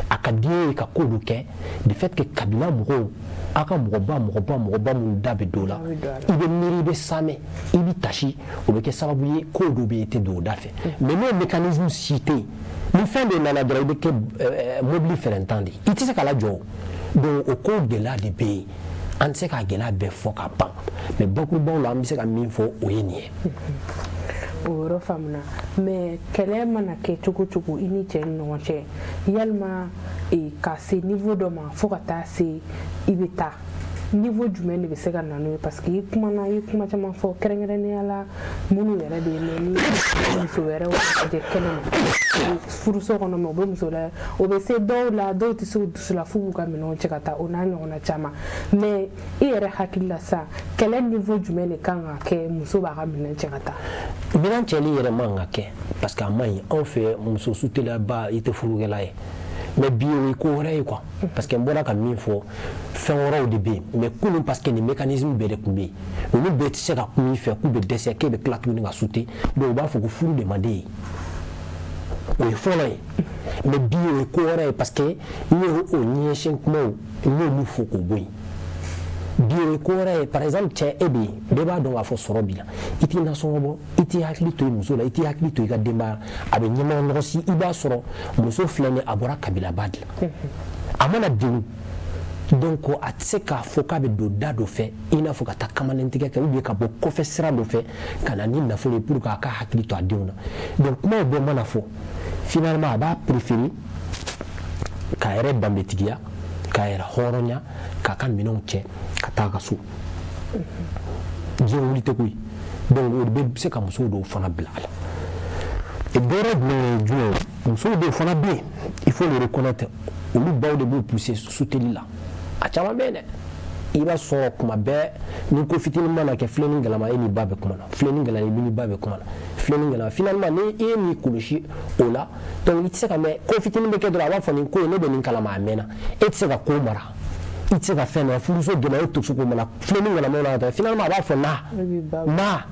a ka di ye ka ko dɔ kɛ, de fait que kabila mɔgɔw, aw ka mɔgɔba mɔgɔba mɔgɔba minnu da bɛ don o la, i bɛ miiri, i bɛ samɛ, i bɛ tasi, o bɛ kɛ sababu ye ko dɔ bɛ yen, i tɛ don o da fɛ. Mais n'o mécanisme si tɛ yen, ni fɛn dɔ nana dɔrɔn, i bɛ kɛ mobili fɛrɛntan de ye, i tɛ se ka lajɔ. Donc o ko gɛlɛya de bɛ yen. An tɛ se k'a gɛlɛya bɛɛ fɔ ka ban, mais bakurubaw la, an bɛ se ka min fɔ, o ye nin ye. O yɔrɔ faamuna. Mais kɛlɛ mana kɛ cogo cogo i ni cɛ ni ɲɔgɔn cɛ, yalima ka se niveau dɔ ma fo ka taa se i bɛ taa niveau jumɛn de bɛ se ka na n'o ye? Parce que i kumana, i ye kuma caman fɔ, kɛrɛnkɛrɛnnenya la minnu yɛrɛ bɛ yen nɔ ni muso wɛrɛw lajɛ kɛnɛma furuso kɔnɔ, mais u bɛ muso la, o bɛ se dɔw la, dɔw tɛ se u dusu la f'u b'u ka minɛnw cɛ ka taa, o n'a ɲɔgɔnna caman. Mais i yɛrɛ hakili la sa, kɛlɛ niveau jumɛn de kan ka kɛ muso b'a ka minɛn cɛ ka taa? Minɛn cɛli yɛrɛ man ka kɛ, parce que a man ɲi anw fɛ. Muso sutelaba, i tɛ furukɛla ye. Mais bi, o ye ko wɛrɛ ye quoi, parce que n bɔra ka min fɔ, fɛn wɛrɛw de bɛ yen. Mais kunun, parce que nin mécanisme bɛɛ de tun bɛ yen, olu bɛɛ tɛ se ka kun i fɛ k'u bɛ dɛsɛ k'e bɛ tila tuguni ka sute. Donc u b'a fɔ ko furu de man di ye, o ye fɔlɔ ye. Mais bi, o ye ko wɛrɛ ye, parce que n y'o o ɲɛsin kumaw, n y'olu fɔ k'o bɔ yen. Bi, o ye ko wɛrɛ ye. Par exemple, cɛ, e bɛ yen, bɛɛ b'a dɔn k'a fɔ sɔrɔ b'i la, i t'i nasɔngɔ bɔ, i t'i hakili to i muso la, i t'i hakili to i ka denbaya, a bɛ ɲɛmaa nɔgɔ si. I b'a sɔrɔ muso filɛ nin ye, a bɔra kabilaba de la, a mana degun, donc a tɛ se k'a fɔ k'a bɛ don da dɔ fɛ, i n'a fɔ ka taa kamalentigɛ kɛ ou bien ka bɔ kɔfɛ sira dɔ fɛ ka na ni nafolo ye pour que a ka hakili to a denw na. Donc kumaw bɛɛ mana fɔ, finalement a b'a préférer k'a yɛrɛ danbetigiya, k'a yɛrɛ hɔrɔnya, k'a ka minɛnw cɛ ka taa a ka so. Diɲɛ wuli tɛ koyi. Donc o de bɛ se ka musow dɔw fana bila a la. Dɔ wɛrɛ jumɛn ye jumɛn ye? Musow dɔw fana bɛ yen, il faut le reconnaître, olu baw de b'u pousser suteli la. A caman bɛ yen dɛ. I b'a sɔrɔ kuma bɛɛ, ni ko fitinin mana kɛ, filenin galama, e ni ba bɛ kuma na, filenin galama, i ni ba bɛ kuma na, filenin galama. Finalement, ni e ye m'i kɔlɔsi o la, donc i tɛ se ka mɛn. Ko fitinin bɛ kɛ dɔrɔn, a b'a fɔ nin ko in, ne bɛ nin kalama a mɛnna. E tɛ se ka ko mara, i tɛ se ka fɛn dɔ furuso gɛlɛya, e to so ko mana filenin galama la ka taa, finalement a b'a fɔ na na.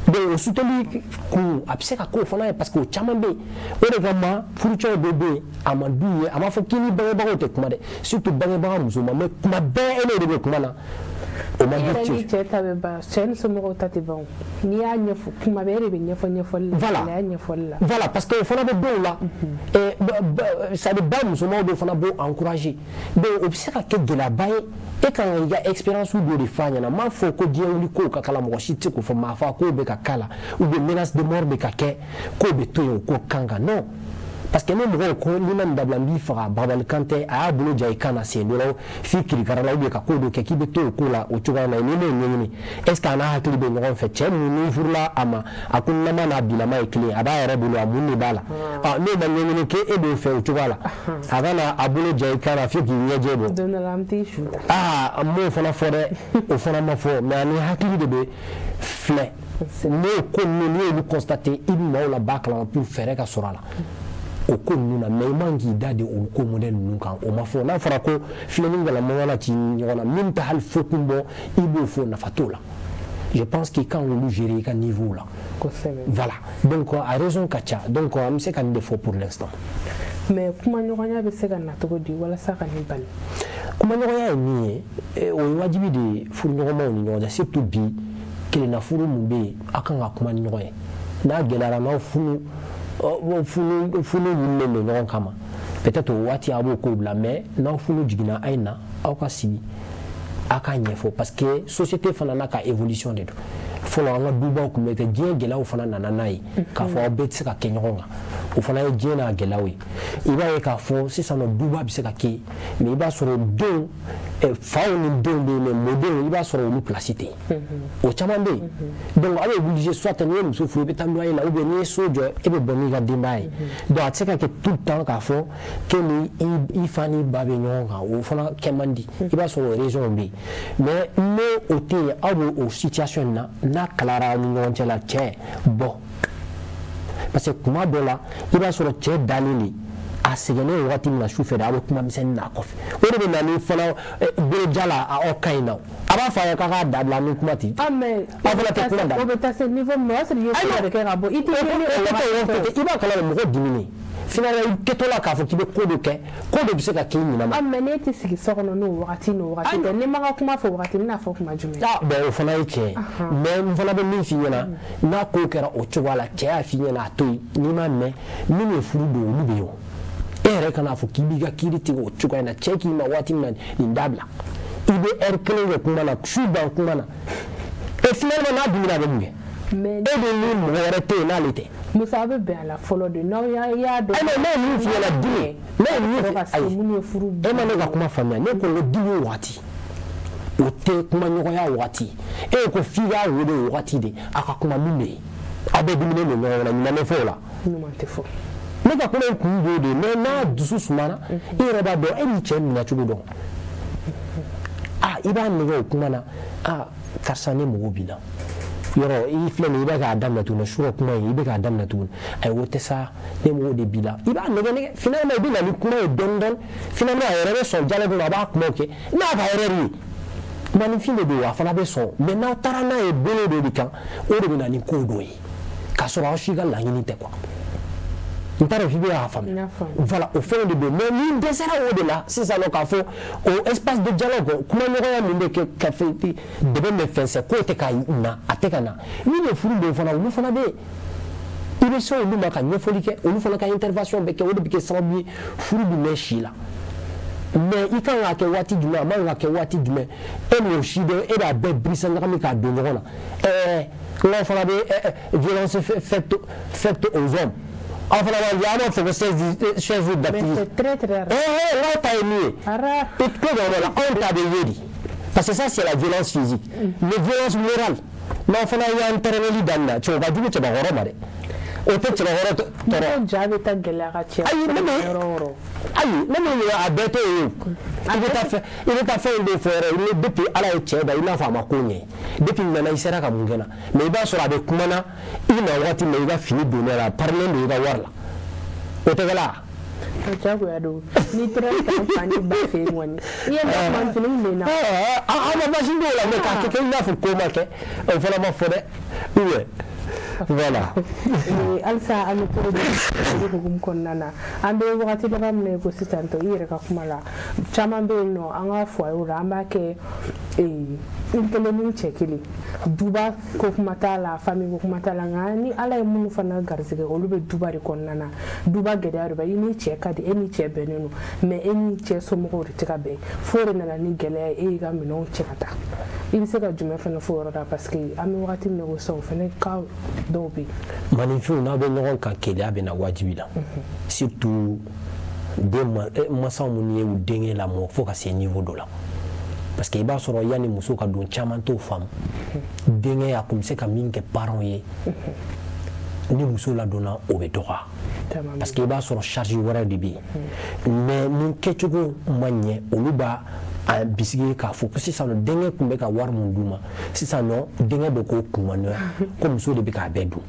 Donc o suteli kun, a bɛ se ka k'o fana ye, parce que o caman bɛ yen. O de kama furucɛw dɔw bɛ yen, a man d'u ye. A m'a fɔ k'i ni bangebagaw tɛ kuma dɛ, surtout bangebaga muso ma, mais kuma bɛɛ e n'o de bɛ kuma na, o man di. Cɛ ni cɛ ta bɛ ban, cɛ ni somɔgɔw ta tɛ ban. O n'i y'a ɲɛfɔ, kuma bɛɛ e de bɛ ɲɛfɔ ɲɛfɔli la, gɛlɛya ɲɛfɔli la. Voilà, parce que o fana bɛ dɔw la, c'est à dire ba musomanw dɔw fana b'o encourager. Donc o bɛ se ka kɛ gɛlɛyaba ye. E kan ka i ka expérience dɔ de f'a ɲɛna. N m'a fɔ ko diɲɛ wuli kow ka kala, mɔgɔ si tɛ se k'o fɔ. Maa fɔ kow bɛ ka k'a la, ou bien menace de mort bɛ ka kɛ, k'o bɛ to yen o ko kan kan, non. Parce que ni mɔgɔw ko n'i ma nin dabila n b'i faga, bagabalikan tɛ, a y'a bolo ja i kan na sen dɔ la f'i kirikara la ou bien ka ko dɔ kɛ k'i bɛ to o ko la o cogoya na, n'i m'o ɲɛɲini, est ce que a n'a hakili bɛ ɲɔgɔn fɛ? Cɛ mun n'i furula a ma, a ko nama n'a bilama ye kelen, a b'a yɛrɛ bolo, a mun de b'a la? N'o ma ɲɛɲini k'e b'o fɛ o cogoya la, a ka na a bolo ja i kan na f'i k'i ɲɛjɛ bɔ. Don dɔ la an bɛ t'i su ta. Aa, n m'o fana fɔ dɛ, o fana ma fɔ, mais ani hakili de bɛ filɛ. N'o ko ninnu, n'i y'olu constater, i bɛ maaw la ba kalama pour fɛɛrɛ ka sɔrɔ a la o ko ninnu na. Mais i man k'i da de o ko modèle ninnu kan, o ma fɔ. N'a fɔra ko filenin galama mana ci ɲɔgɔn na, min tɛ hali fo kun bɔ, i b'o fɔ, nafa t'o la. Je pense k'i kan k'olu gérer i ka niveau la. Voilà, donc a raison ka ca, donc an bɛ se ka nin de fɔ pour l'instant. Mais kumaɲɔgɔnya bɛ se ka na cogo di walasa ka nin bali? Kumaɲɔgɔnya ye min ye, o ye wajibi de ye furuɲɔgɔnmaw ni ɲɔgɔn cɛ, surtout bi kelenna furu mun bɛ yen, aw kan ka kuma ni ɲɔgɔn ye. N'a gɛlɛyara, n'aw funu funu wulilen don ɲɔgɔn kama, peut-être o waati a b'o ko bila, mais n'aw funu jiginna, a ye na aw ka sigi, a k'a ɲɛfɔ, parce que société fana n'a ka évolution de don. Fɔlɔ an ka dubaw tun bɛ kɛ, diɲɛ gɛlɛyaw fana nana n'a ye k'a fɔ aw bɛɛ tɛ se ka kɛ ɲɔgɔn kan, o fana ye diɲɛ n'a gɛlɛyaw ye. I b'a ye k'a fɔ sisan nɔ duba bɛ se ka kɛ, mais i b'a sɔrɔ denw, faw ni denw bɛ yen, mais mɔdenw, i b'a sɔrɔ olu place tɛ yen, o caman bɛ yen. Donc aw bɛ obligé, soit n'i ye muso furu, i bɛ taa loyer la, ou bien n'i ye so jɔ, e bɛ bɔ n'i ka denbaya ye. Donc a tɛ se ka kɛ tout le temps k'a fɔ k'e ni i fa n'i ba bɛ ɲɔgɔn kan, o fana kɛ man di. I b'a sɔrɔ o raison bɛ yen, mais n'o o tɛ yen, aw b'o o situation in na, n'a kalara aw ni ɲɔgɔn cɛ la, cɛ bɔ, parce que kuma dɔ la i b'a sɔrɔ cɛ dalen de, a sɛgɛnnen wagati min na su fɛ de, a bɛ kuma misɛnnin na a kɔfɛ, o de bɛ na ni fana boloja la aw ka ɲi na, a b'a fɔ a ye k'a k'a dabila ni kuma ten. Ah, mais aw fana tɛ kuma dabila. O bɛ taa se niveau min na, o y'a sɔrɔ i ye ko dɔ de kɛ ka bɔ i tɛ o tɛ, i b'a kalama mɔgɔ diminen, finalement i kɛtɔ la k'a fɔ k'i bɛ ko dɔ kɛ, ko dɔ bɛ se ka k'i ɲinɛ ma. Ah, mais n'e tɛ sigi so kɔnɔ n'o wagati n'o wagati tɛ, n'i ma ka kuma fɔ wagati, n bɛna fɔ kuma jumɛn? Ah bon, o fana ye tiɲɛ ye, mais n fana bɛ min f'i ɲɛna, n'a ko kɛra o cogoya la, cɛ y'a f'i ɲɛna, a to yen, n'i m'a mɛn, minnu ye furu don, olu bɛ yen o. E yɛrɛ kana fɔ k'i b'i ka kiiri tigɛ o cogoya in na. Cɛ k'i ma waati min na, nin dabila, i bɛ heure kelen kɛ kuma na, su ban kuma na, et finalement n'a dimina, a bɛ mun kɛ? Mais e de ni mɔgɔ wɛrɛ tɛ yen n'ale tɛ. Musa, aw bɛ bɛn a la fɔlɔ de, n'aw y'a dɔn. Ayi, ne ye min f'i ɲɛna, dimi, ne ye min sɔrɔ ka f'i se ayi minnu ye furu. E ma ne ka kuma faamuya. Ne ko ko dimi waati, o tɛ kumaɲɔgɔnya waati. E ko f'i k'a wele o waati de, a ka kuma min bɛ yen, aw bɛɛ diminen don ɲɔgɔn na, ɲuman bɛ fɔ o la. Ɲuman tɛ fɔ. Ne ka kuma in kun b'o de ye, mais n'a dusu sumana, i yɛrɛ b'a dɔn, e b'i cɛ minɛ cogo dɔn. A i b'a nɛgɛ o kuma na: a karisa, ne mago b'i la, yɔrɔ i filɛ nin ye, i bɛ k'a daminɛ tuguni sukɔ kuma in, i bɛ k'a daminɛ tuguni. Ayi, o tɛ sa, ne mago de b'i la. I b'a nɛgɛ nɛgɛ, finalement i bɛ na ni kuma ye dɔɔni dɔɔni, finalement a yɛrɛ bɛ sɔn dialogue la, a b'a kumaw kɛ n'a ka erreur ye. Maninfin de don, a fana bɛ sɔn. Mais n'aw taara n'a ye bolo dɔ de kan, o de bɛ na ni ko dɔ ye k'a sɔrɔ aw si ka laɲini tɛ quoi. N t'a dɔn f'i bɛ k'a faamuya. Voilà, o fɛnw de bɛ yen. Mais n'i dɛsɛra o de la sisan nɔ, k'a fɔ o espace de dialogue, kumaɲɔgɔnya min bɛ kɛ ka fɛn dɛmɛ bɛ fɛnsɛn, k'o tɛ ka na, a tɛ ka na. Min ye furu don fana, olu fana bɛ yen, i bɛ se olu ma ka ɲɛfɔli kɛ, olu fana ka intervention bɛ kɛ, o de bɛ kɛ sababu ye furu bɛ mɛn si la. Mais i kan k'a kɛ waati jumɛn, a man ka kɛ waati jumɛn, e m'o si dɔn, e b'a bɛɛ birisa ɲagami k'a don ɲɔgɔn na. N'aw fana bɛ violence faite aux hommes, aw fana b'a an b'a fɔ ko 16 jours d'activité. Mais c'est très très rare. N'aw ta ye min ye, Rare. I tulo bɛ o la, anw ta bɛ ye de, parce que ça c'est la violence physique, mais violence morale, n'aw fana y'an tɛrɛmɛli daminɛ, cɛw ka jugu cɛbakɔrɔ ma dɛ, o tɛ cɛbakɔrɔ tɔɔrɔ. Mɔgɔ ja bɛ taa gɛlɛya ka cɛ. Ayi, ne bɛ yɔrɔ o yɔrɔ. Ayi, ne bɛ ɲinɛ a bɛɛ t'o ye o. I bɛ taa fɛn dɔ fɔ yɛrɛ ni depuis Ala ye cɛ da, i n'a fɔ a ma ko ɲɛ, depuis nana i sera ka mun kɛ na, mais i b'a sɔrɔ a bɛ kuma na i na waati min na, i ka fini donnen la, a parilen don i ka wari la, o tɛ kɛ la. O diyagoya don, n'i taara i fa ni ba fɛ yen kɔni, i ye kuma fini min bɛ na. An ma baasi t'o la, mais k'a kɛ i n'a fɔ ko ma kɛ, o fana ma fɔ dɛ, ou bien voilà. Halisa an bɛ to de hukumu kɔnɔna na, an bɛ wagati laban min na i ko sisan tɔ, i yɛrɛ ka kuma la, caman bɛ yen nɔ, an ka foyer la, an b'a kɛ. I kelen ni cɛ kelen, duba ko kuma t'a la, famille ko kuma t'a la. Nka ni Ala ye minnu fana garisɛgɛ, olu bɛ duba de kɔnɔna na. Duba gɛlɛya de bɛ i ni cɛ ka di, e ni cɛ bɛnnen don, mais e ni cɛ somɔgɔw de tɛ ka bɛn, fo de nana ni gɛlɛya ye, e y'i ka minɛnw cɛ ka taa. I bɛ se ka jumɛn fana fɔ o yɔrɔ la? Parce que an bɛ wagati min na ko sisan, o fana ka dɔw bɛ yen. Maninfinw, n'aw bɛ ɲɔgɔn kan, keleya bɛ na wajibi la, surtout den masaw minnu ye u denkɛ lamɔ fo ka se niveau dɔ la, parce que i b'a sɔrɔ yanni muso ka don, caman t'o faamu. Denkɛ a kun bɛ se ka min kɛ parents ye, ni muso ladonna, o bɛ dɔgɔya, parce que i b'a sɔrɔ charge wɛrɛ de bɛ yen. Mais ni kɛcogo ma ɲɛ, olu b'a a bisigi k'a fɔ ko sisan nɔ, denkɛ tun bɛ ka wari mun d'u ma, sisan nɔ denkɛ bɛ k'o kunmaniya ko muso de bɛ k'a bɛɛ dun.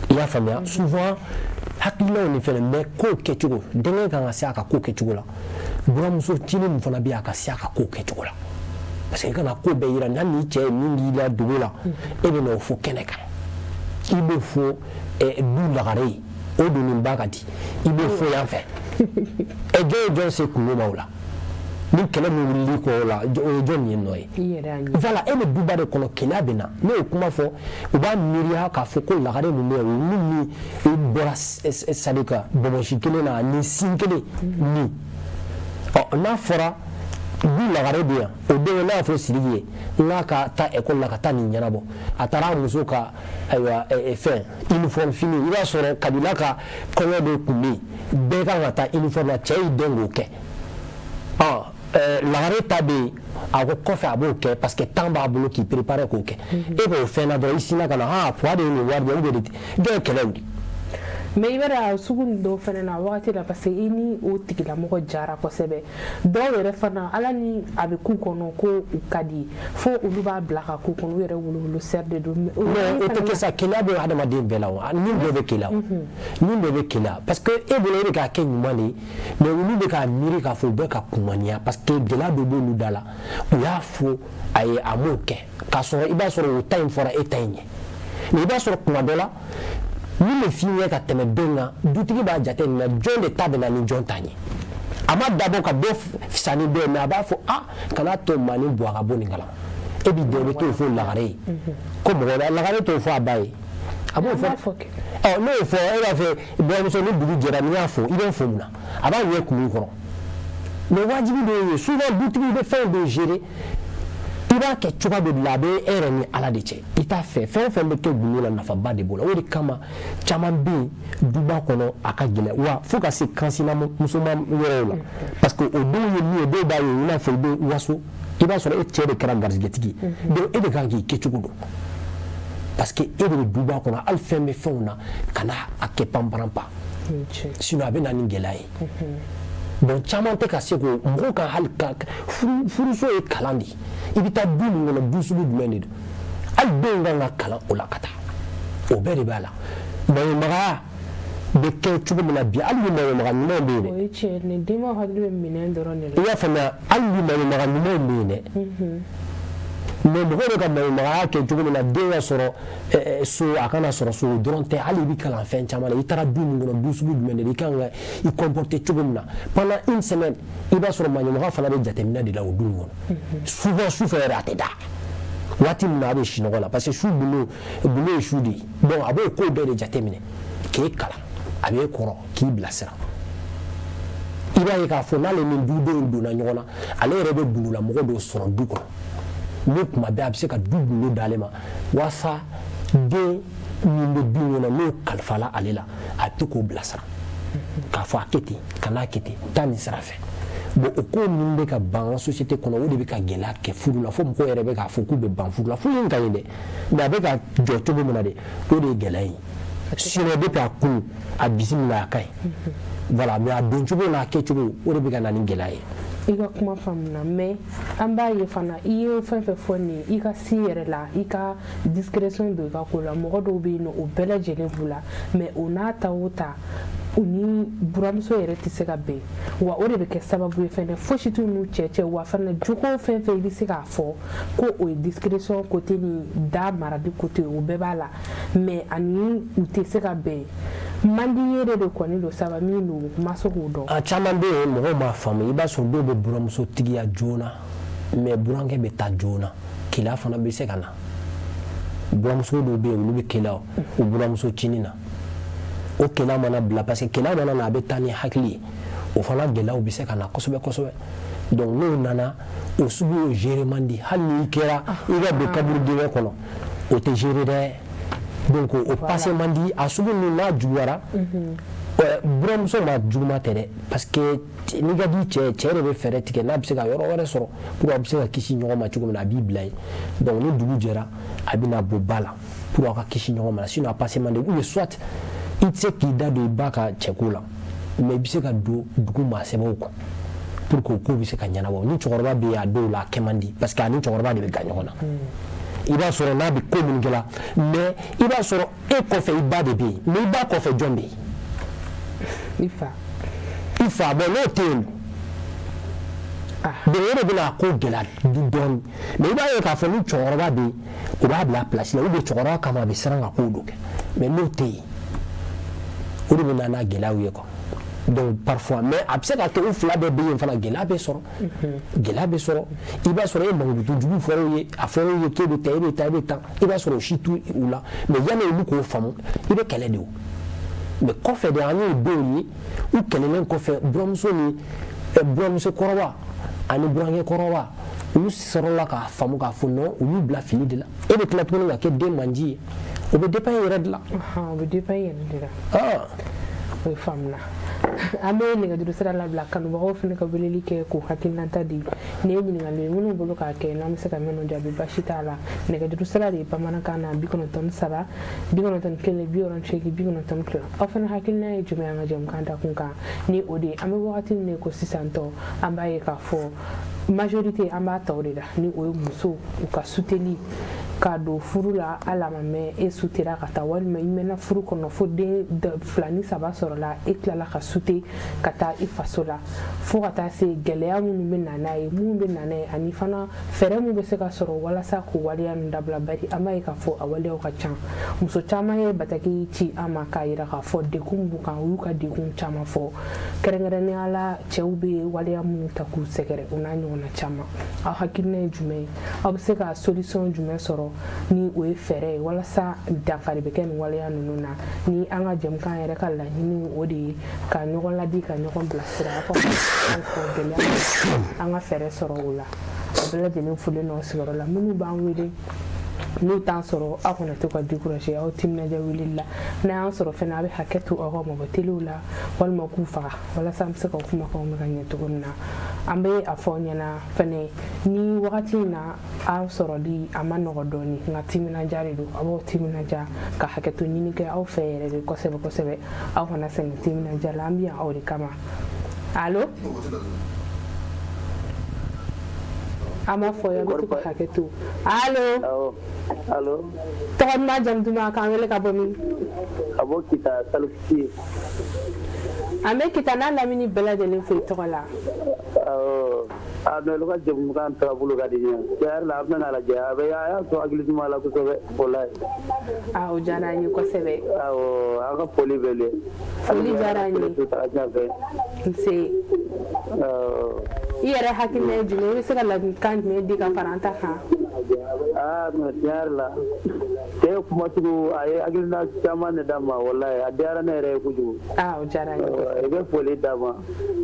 I y'a faamuya? Souvent hakilinaw ni fɛnɛ, mais kow kɛcogo, denkɛ kan ka se a ka ko kɛcogo la, buramuso cinin min fana bɛ yen, a ka se a ka ko kɛcogo la, parce que i kana ko bɛɛ yira. Hali ni cɛ ye min k'i la dogo la, e bɛ n'o fɔ kɛnɛ kan. I b'o fɔ du lagare ye, o don nin ba ka di, i b'o fɔ yan fɛ. Ɛ, jɔn ye jɔn se kungo ma o la? Ni kɛlɛ min wulili kɔ o la, o ye jɔn ye nɔ ye? Voilà, e bɛ duba de kɔnɔ, keleya bɛ na. Ne y'o kuma fɔ, u b'a miiriya k'a fɔ ko lagare min bɛ yen, olu ni bɔra c'est ka bɔnbɔnsi kelen na ni sin kelen ni ɔ, n'a fɔra du lagare bɛ yan, o don n'a y'a fɔ Sidiki ye n k'a ka taa ekɔli la ka taa nin ɲɛnabɔ, a taara a muso ka ayiwa fɛn uniforme fini, i b'a sɔrɔ kabila ka kɔɲɔ dɔ tun bɛ yen, bɛɛ kan ka taa uniforme na, cɛ y'i dɛn k'o kɛ. Ɔ, lagare ta bɛ yen, a ko kɔfɛ a b'o kɛ parce que temps b'a bolo k'i préparer k'o kɛ. E k'o fɛn na dɔrɔn, i sinna ka na ha poids de ye nin wari di, ou bien de jɔn ye kɛlɛ wuli. Mais i b'a dɔn, sugu nin dɔw fana na wagati la, parce que i ni o tigilamɔgɔ jara kosɛbɛ, dɔw yɛrɛ fana, ala ni a bɛ k'u kɔnɔ ko u ka di, fo olu b'a bila ka k'u kɔnɔ, u yɛrɛ wolo sɛri de don. Non, o tɛ kɛ sa. Keleya bɛ hadamaden bɛɛ la o, ni dɔ bɛ keleya, ni dɔ bɛ keleya, parce que e bolo e bɛ k'a kɛ ɲuman de ye, mais olu bɛ k'a miiri k'a fɔ u bɛ ka kumaniya, parce que gɛlɛya dɔ b'olu da la. U y'a fɔ a ye, a m'o kɛ, k'a sɔrɔ i b'a sɔrɔ o ta in fɔra e ta in ɲɛ. Mais i b'a sɔrɔ kuma dɔ la, min bɛ f'i ɲɛ ka tɛmɛ don kan, dutigi b'a jate minɛ jɔn de ta bɛ na ni jɔn ta ɲɛ. A ma dabɔ ka dɔ fisa ni dɔ ye, mais a b'a fɔ a kana to maa ni bɔ a ka bɔ nin kalama. E b'i den, i bɛ t'o fɔ lagare ye ko mɔgɔ wɛrɛ, lagare t'o fɔ a ba ye, a b'o fɔ. Ɔ, n'o fɔ, e b'a fɛ buramuso, ni dugu jɛra, n'i y'a fɔ, i bɛ n fo mun na? A b'a ɲɛ kun i kɔrɔ. Mais wajibi dɔw ye, souvent dutigiw bɛ fɛn dɔw gérer, i b'a kɛ cogoya dɔ de la, a bɛ e yɛrɛ ni Ala de cɛ. I t'a fɛ fɛn o fɛn bɛ kɛ gundo la, nafaba de b'o la. O de kama caman bɛ yen duba kɔnɔ, a ka gɛlɛn wa fo ka se kansina musoman wɛrɛw la, parce que o dɔw ye min ye, dɔw b'a ye i n'a fɔ i bɛ waso, i b'a sɔrɔ e cɛ de kɛra garijɛgɛtigi ye, donc e de kan k'i kɛcogo dɔn, parce que e de bɛ duba kɔnɔ. Hali fɛn bɛ fɛnw na, kana a kɛ panparanpa, sinon a bɛ na ni gɛlɛya ye. Bon, caman tɛ ka se k'o mɔgɔw ka hali ka furuso ye kalan de ye. I bɛ taa du min kɔnɔ, du sugu jumɛn de don, hali denw kan ka kalan o la ka taa, o bɛɛ de b'a la. Maɲumagaya bɛ kɛ cogo min na bi, hali ni maɲumaga ɲumanw bɛ yen dɛ. O ye tiɲɛ ye, denbaw hakili bɛ minɛn dɔrɔn de la. I y'a faamuya? Hali ni maɲumaga ɲumanw bɛ yen dɛ, mais mɔgɔw bɛ ka maɲumagaya kɛ cogo min na, den ka sɔrɔ so, a kana sɔrɔ so, o dɔrɔn tɛ. Hali i bɛ kalan fɛn caman na, i taara du min kɔnɔ, du sugu jumɛn de, i kan ka i comporter cogo min na pendant une semaine, i b'a sɔrɔ maɲumaga fana bɛ jateminɛ de la o du in kɔnɔ. Souvent sufɛ yɛrɛ, a tɛ da waati min na, a bɛ sunɔgɔ la, parce que su gundo, gundo ye su de ye. Donc a b'o ko bɛɛ de jateminɛ k'e kalan, a b'e kɔrɔ k'i bilasira. I b'a ye k'a fɔ n'ale ni dudenw donna ɲɔgɔn na, ale yɛrɛ bɛ gundolamɔgɔ dɔw sɔrɔ du kɔnɔ, ni kuma bɛɛ a bɛ se ka du gundo d'ale ma, walasa den min bɛ du kɔnɔ, n'o kalifala ale la, a bɛ to k'o bilasira k'a fɔ a kɛ ten, kan'a kɛ ten, taa nin sira fɛ. Bon, o ko ninnu bɛ ka ban an ka société kɔnɔ, o de bɛ ka gɛlɛya kɛ furu la, fo mɔgɔw yɛrɛ bɛ k'a fɔ k'u bɛ ban furu la. Furu in ka ɲi dɛ, mais a bɛ ka jɔ cogo min na de, o de ye gɛlɛya ye. Sinon depuis a kun a bisimila, a ka ɲi, voilà, mais a don cogo n'a kɛcogo, o de bɛ ka na ni gɛlɛya ye. I ka kuma faamuna, mais an b'a ye fana, i ye fɛn fɛn fɔ nin ye, i ka si yɛrɛ la, i ka discrétion don i ka ko la. Mɔgɔ dɔw bɛ yen nɔ, o bɛɛ lajɛlen b'u la, mais o n'a ta o ta, u ni buramuso yɛrɛ tɛ se ka bɛn wa. O de bɛ kɛ sababu ye fɛnɛ, fosi t'u n'u cɛ cɛ wa. Fana jogo fɛn fɛn, i bɛ se k'a fɔ ko o ye discrétion côté ni da marali côté, o bɛɛ b'a la, mais ani u tɛ se ka bɛn, man di ye de kɔni don, saba min don, ma se k'o dɔn. A caman bɛ yen, mɔgɔw m'a faamu. I b'a sɔrɔ dɔw bɛ buramuso tigiya joona. Mais burankɛ bɛ taa joona, keleya fana bɛ se ka na. Buramuso dɔw bɛ yen, olu bɛ keleya u buramuso cinin na. O keleya mana bila, parce que keleya mana na, a bɛ taa ni hakili ye, o fana gɛlɛyaw bɛ se ka na kosɛbɛ kosɛbɛ. Donc n'o nana, o sugu o gérer man di. Hali n'i kɛra i ka don kaburu dingɛ kɔnɔ, o tɛ gérer dɛ. Donc o passé man di. A sugu ninnu n'a juguyara, buramuso ma juguma tɛ dɛ, parce que n'i ka di cɛ, cɛ de bɛ fɛɛrɛ tigɛ n'a bɛ se ka yɔrɔ wɛrɛ sɔrɔ pour a bɛ se ka kisi ɲɔgɔn ma cogo min na, a b'i bila yen. Donc ni dugu jɛra, a bɛ na bɔ ba la pour aw ka kisi ɲɔgɔn ma. Sinon a passé man di. Ou bien soit i tɛ se k'i da don i ba ka cɛko la, mais i bɛ se ka don dugu maa sɛbɛw kan pour que o ko bɛ se ka ɲɛnabɔ. Ni cɛkɔrɔba bɛ yen, a dɔw la a kɛ man di, parce que a ni cɛkɔrɔba de bɛ ga ɲɔgɔn na. I b'a sɔrɔ n'a bɛ ko minnu kɛ la, mais i b'a sɔrɔ e kɔfɛ i ba de bɛ yen, mais i ba kɔfɛ jɔn bɛ yen? I fa. I fa. Bon, n'o tɛ yen, donc o de bɛna a ko gɛlɛya dɔɔnin. Mais i b'a ye k'a fɔ ni cɛkɔrɔba bɛ yen, o b'a bila place la, ou bien cɛkɔrɔba kama a bɛ siran ka kow dɔ kɛ. Mais n'o tɛ yen, o de bɛ na n'a gɛlɛyaw ye quoi. Donc parfois, mais a bɛ se ka kɛ u fila bɛɛ bɛ yen fana, gɛlɛya bɛ sɔrɔ, gɛlɛya bɛ sɔrɔ. I b'a sɔrɔ e mankutu jugu fɔra ye, a fɔra ye k'e bɛ taa, e bɛ taa, e bɛ taa, i b'a sɔrɔ o si t'u la. Mais yanni olu k'o faamu, i bɛ kɛlɛ de o. Mais kɔfɛ de, an y'o dɔw ye, u kɛlɛlen kɔfɛ, buramuso ni buramuso kɔrɔba ani burankɛ kɔrɔba, olu sɔrɔla k'a faamu k'a fɔ non, u y'u bila fili de la. E bɛ tila tuguni ka kɛ den manji ye. O bɛ dépend e yɛrɛ de la. O bɛ dépend e yɛrɛ de la. O ye faamuna. An bɛ nɛgɛjuru sira labila, kanubagaw fana ka weleli kɛ k'u hakilinata di. Ni ye ɲininkali ye minnu bolo k'a kɛ, n'an bɛ se ka minnu jaabi, baasi t'a la. Nɛgɛjuru sira de ye bamanankan na 93 91 68 92. Aw fana hakilina ye jumɛn an ka jɛmukan dakun kan? Ni o de ye, an bɛ wagati min na ko sisan tɔ, an b'a ye k'a fɔ majorité an b'a ta o de la, ni o ye musow u ka suteli k'a don furu la. Hali a ma mɛn, e sutera ka taa, walima i mɛnna furu kɔnɔ fo den 2 ni 3 sɔrɔla, e tilala ka sute ka taa i faso la, fo ka taa se gɛlɛya minnu bɛ na n'a ye, minnu bɛ na n'a ye, ani fana fɛɛrɛ min bɛ se ka sɔrɔ walasa k'o waleya ninnu dabila. Bari an b'a ye k'a fɔ a waleyaw ka ca. Muso caman ye bataki ci an ma k'a yira k'a fɔ degun b'u kan. U y'u ka degun caman fɔ, kɛrɛnkɛrɛnnenya la cɛw bɛ waleya minnu ta k'u sɛgɛrɛ, o n'a ɲɔgɔnna caman. Aw hakilina ye jumɛn ye? Aw bɛ se ka solution jumɛn sɔrɔ ni o ye fɛɛrɛ ye walasa dankari bɛ kɛ nin waleya ninnu na? Ni an ka jɛmukan yɛrɛ ka laɲini o de ye ka ɲɔgɔn ladi, ka ɲɔgɔn bilasira, aw ka gɛlɛya an ka fɛɛrɛ sɔrɔ o la. A bɛɛ lajɛlen folen nɔ sigiyɔrɔ la. Minnu b'an wele n'u t'an sɔrɔ, aw kana to ka décourager, aw timinadiya weleli la. N'a y'an sɔrɔ fɛnɛ, a bɛ hakɛ to aw ka mabɔ telew la walima k'u faga, walasa an bɛ se ka kumakanw mɛn ka ɲɛ cogo min na. An bɛ a fɔ aw ɲɛna fɛnɛ, ni wagati in na aw sɔrɔli a ma nɔgɔ dɔɔni, nka timinadiya de don. A b'aw timinadiya ka hakɛto ɲini kɛ aw fɛ yɛrɛ de kosɛbɛ kosɛbɛ. Aw kana sɛgɛn timinadiya la, an bɛ yan aw de kama. Allo, an b'a fɔ yan, bɛ to ka hakɛ to. Allo. Allo. Tɔgɔ duman, jamu duman, k'an wele ka bɔ min? Ka bɔ Kita, Salifisi. An bɛ Kita n'a lamini bɛɛ lajɛlen fo i tɔgɔ la. Awɔ. A mais olu ka jɛmukan taabolo ka di n ye. Tiɲɛ yɛrɛ la, an bɛna lajɛ, a bɛ a y'a to hakili ɲuman la kosɛbɛ walayi. A o diyara an ye kosɛbɛ. Awɔ, an ka foli bɛ le. Foli diyara an ye. Nse. Awɔ. I yɛrɛ hakilina ye jumɛn ye? I bɛ se ka ladilikan jumɛn di ka fara an ta kan? Aa mais tiɲɛ yɛrɛ la, cɛ ye kumacogo, a ye hakilina caman de d'a ma walayi, a diyara ne yɛrɛ ye kojugu. Aa o diyara an ye kosɛbɛ. I bɛ foli d'a ma.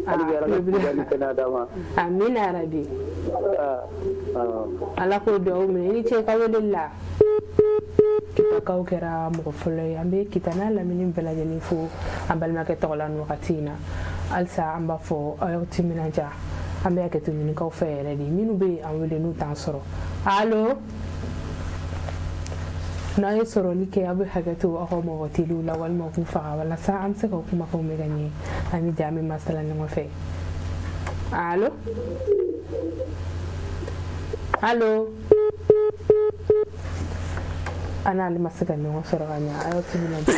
Hali bi Ala ka kisi ni kɛnɛya d'a ma. Amina yarabi. Ala k'o dugawu minɛ. I ni ce i ka weleli la. Kitakaw kɛra mɔgɔ fɔlɔ ye. An bɛ Kita n'a lamini bɛɛ lajɛlen fo an balimakɛ tɔgɔ la nin wagati in na. Halisa an b'a fɔ aw y'aw timinadiya, an bɛ hakɛto ɲinikaw fɛ yɛrɛ de, minnu bɛ an wele n'u t'an sɔrɔ. Allo, n'a ye sɔrɔli kɛ, aw bɛ hakɛ to aw ka mɔgɔ teliw la walima k'u faga, walasa an bɛ se ka kumakanw mɛn ka ɲɛ. An bɛ jɛ, an bɛ masala ɲɔgɔn fɛ. Allo, allo, an n'ale ma se ka ɲɔgɔn sɔrɔ ka ɲɛ. A y'aw timinadiya.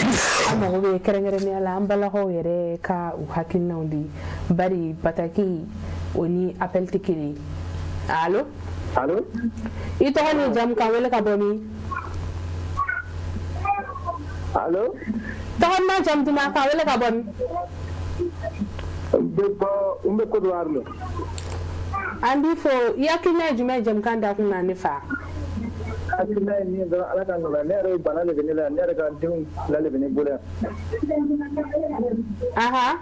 An mago bɛ kɛrɛnkɛrɛnnenya la an balakaw yɛrɛ ka u hakilinaw di, bari bataki o ni appel tɛ kelen ye. Allo. Allo. I tɔgɔ ni jamu, k'an wele ka bɔ min? Allo. Tɔgɔ duman, jamu duman, k'an wele ka bɔ min? N bɛ bɔ, n bɛ Côte d'Ivoire la. An b'i fo. I hakilina ye jumɛn ye jɛmukan dakun na ne fa? Hakilina ye min ye dɔrɔn, Ala ka nɔgɔya. Ne yɛrɛ ye bana de bɛ ne la, ne yɛrɛ ka denw fila de bɛ ne bolo yan. Aha.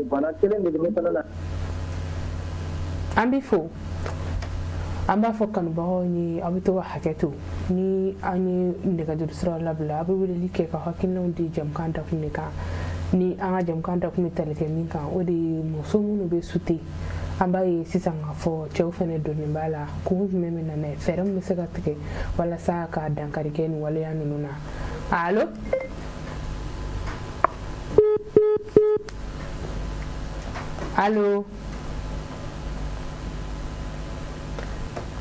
Bana kelen de bɛ ne fana la. An b'i fo. An b'a fɔ kanubagaw ye, aw bɛ to ka hakɛ to ni an ye nɛgɛjuru siraw labila, aw bɛ weleli kɛ ka hakilinaw di jɛmukan dakun de kan. Ni an ka jɛmukan dakun bɛ tali kɛ min kan, o de ye muso minnu bɛ sute. An b'a ye sisan k'a fɔ cɛw fana donnen b'a la. Kun jumɛn bɛ na n'a ye? Fɛɛrɛ min bɛ se ka tigɛ walasa ka dankari kɛ nin waleya ninnu na? Allo, allo.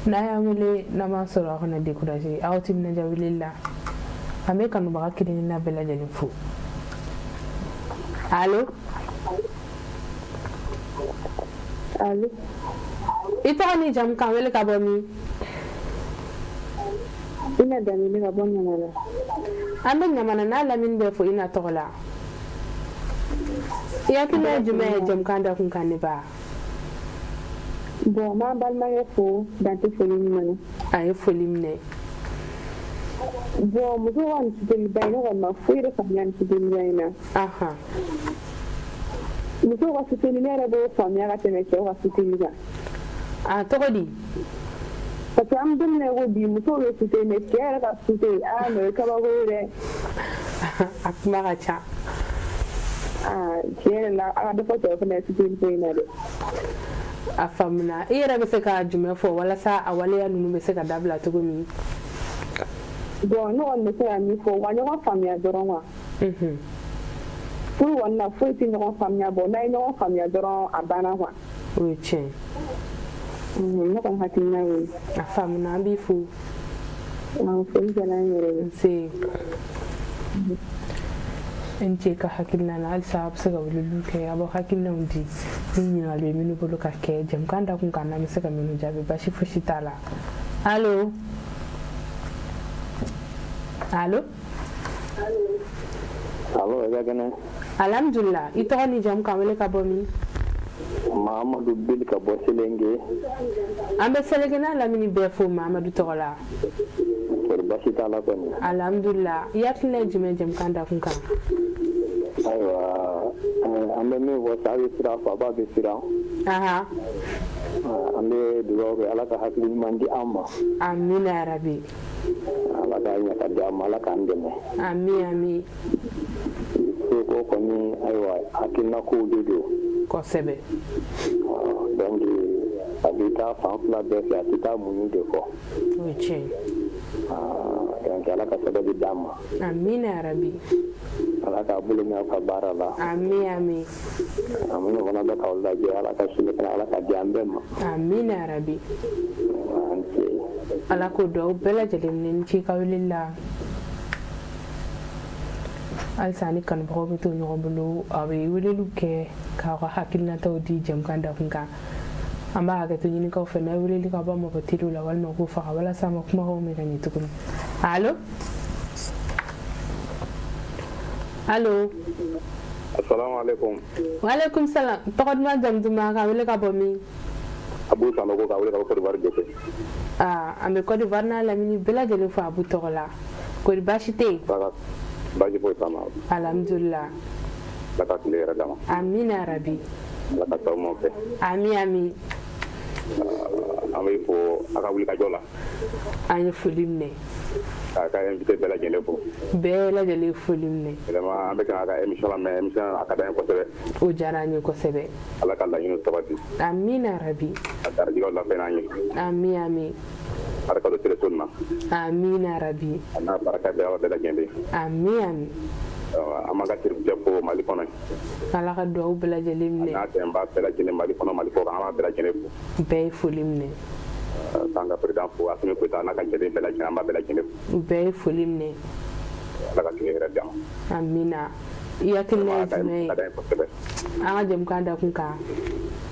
N'a y'an wele n'an m'a sɔrɔ, aw kana décourager, aw timinadiya weleli la. An bɛ kanubaga kelen-kelenna bɛɛ lajɛlen fo. Allo. Allo. I tɔgɔ ni jamu, k'an wele ka bɔ min? Ina Dambele ka bɔ Ɲamana. An bɛ Ɲamana n'a lamini bɛɛ fo Ina tɔgɔ la. I hakilina ye jumɛn ye jɛmukan dakun kan, ne ba? Bon, n b'an balimakɛ fo, dan tɛ foli min na. A ye foli minɛ. Bon, muso ka nin suteliba in, ne kɔni ma foyi de faamuya nin suteliba in na. Musow ka suteli, ne yɛrɛ b'o faamuya ka tɛmɛ cɛw ka suteli kan. A tɔgɔ di? Parce que an bɛ don min na i ko bi, musow bɛ sute, mais cɛ yɛrɛ ka sute, aa, mais o ye kabako ye dɛ. A kuma ka ca. Aa, tiɲɛ yɛrɛ la, a ka dɔ fɔ cɛw fana ye suteli ko in na dɛ. A faamuna. I yɛrɛ bɛ se ka jumɛn fɔ walasa a waleya ninnu bɛ se ka dabila cogo min? Bon, ne kɔni bɛ se ka min fɔ, u ka ɲɔgɔn faamuya dɔrɔn quoi. Furu kɔni na, foyi tɛ ɲɔgɔn faamuya bɔ. N'a ye ɲɔgɔn faamuya dɔrɔn, a banna quoi. O ye tiɲɛ. Ne kɔni hakilina y'o ye. A faamuna, an b'i fo. Foli diyara n yɛrɛ ye. Nse. I ni ce ka hakilina na. Halisa a bɛ se ka weleliw kɛ, a b'aw hakilinaw di ni ɲininkali bɛ minnu bolo ka kɛ jɛmukan dakun kan, n'an bɛ se ka minnu jaabi, basi fosi t'a la. Allo, allo. Allo, i ka kɛnɛ? Alhamdulillah. I tɔgɔ ni jamu, k'an wele ka bɔ min? Mahamadu Bili ka bɔ Selenge. An bɛ Selenge n'a lamini bɛɛ fo Mahamadu tɔgɔ la. Kɔri baasi t'a la kɔni? Alhamdulillah. I hakilina ye jumɛn jɛmukan dakun kan? Ayiwa, an bɛ min fɔ, sa bɛ siran, faba bɛ siran. An bɛ dugawu kɛ, Ala ka hakili ɲuman di an ma. Amina yarabi. Ala k'a ɲɛ ka di an ma, Ala k'an dɛmɛ. Ami ami. Ko kɔni, ayiwa, hakilina kow de don. Kosɛbɛ. Donc a bɛ taa fan fila bɛɛ fɛ, a tɛ taa muɲu de kɔ. O ye tiɲɛ ye. Donc Ala ka sabali d'an ma. Amina yarabi. Ala k'a bolo mɛn aw ka baara la. Ami ami. An minnu fana bɛ k'aw lajɛ, Ala ka sini kɛnɛ Ala ka di an bɛɛ ma. Amina yarabi. An ce. Ala k'o duwawu bɛɛ lajɛlen minɛ. Ni ce i ka weleli la. Halisa ni kanubagaw bɛ to ɲɔgɔn bolo, a bɛ weleliw kɛ k'aw ka hakilinataw di jɛmukan dakun kan. An b'a hakɛto ɲini k'aw fɛ, n'a ye weleli kɛ, aw b'a mabɔ teliw la walima k'o faga walasa an ma kumakanw mɛn ka ɲɛ tuguni. Allo, allo. Asalamu alaikum. Waaleykum salam. Tɔgɔ duman, jamu duman, ka wele ka bɔ min? Abu Sanogo ka wele ka bɔ Côte d'Ivoire Jose. Aa, an bɛ Côte d'Ivoire n'a lamini bɛɛ lajɛlen fo Abu tɔgɔ la. Kori baasi tɛ yen? Baasi foyi t'an na. Alhamdulillah. Ala ka tile yɛrɛ d'an ma. Amina yarabi. Ala ka taa fɛ. Ami ami. An bɛ fo a ka wulikajɔ la. An ye foli minɛ. K'a ka invité bɛɛ lajɛlen fo. Bɛɛ lajɛlen foli minɛ. Vraiment, an bɛ kan ka émission lamɛn, émission a ka d'an ye kosɛbɛ. O diyara an ye kosɛbɛ. Ala ka laɲiniw sabati. Amina yarabi. Ka garijɛgɛw lafɛn n'an ye. Ami ami. Barika don teleso nin na. Amina yarabi. A n'a barika bɛ Ala bɛɛ lajɛlen. Ami ami. An b'an ka chérif fo Mali kɔnɔ. Ala ka duwawu bɛɛ lajɛlen minɛ. A n'a dɛmɛbaa bɛɛ lajɛlen Mali kɔnɔ, Mali kɔ kan, an b'a bɛɛ lajɛlen fo. Bɛɛ ye foli minɛ. K'an ka président fo, Assimi Goïta n'a ka cɛden bɛɛ lajɛlen, an b'a bɛɛ lajɛlen fo. U bɛɛ ye foli minɛ. Ala ka tile hɛrɛ d'an ma. Amina. I hakilina ye jumɛn ye an ka jɛmukan dakun kan?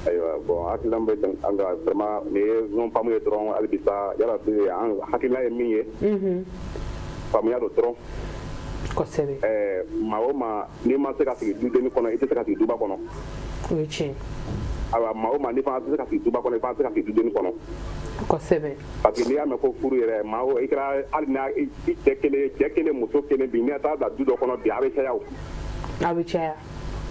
Ayiwa, bon, hakilina bɛ an ka vraiment nin ye ɲɔgɔn faamu ye dɔrɔn hali bi sa, yala an hakilina ye min ye, faamuya don dɔrɔn. Kosɛbɛ. Maa o maa n'i ma se ka sigi dudenni kɔnɔ, i tɛ se ka sigi duba kɔnɔ. O ye tiɲɛ. Ayiwa, maa o maa n'i fana tɛ se ka sigi duba kɔnɔ, i fana tɛ se ka sigi dudennin kɔnɔ. Kosɛbɛ. Parce que n'i y'a mɛn ko furu yɛrɛ, maa o i kɛra hali n'a i cɛ kelen, cɛ kelen, muso kelen bi, n'i taara bila du dɔ kɔnɔ bi, a bɛ caya o. A bɛ caya.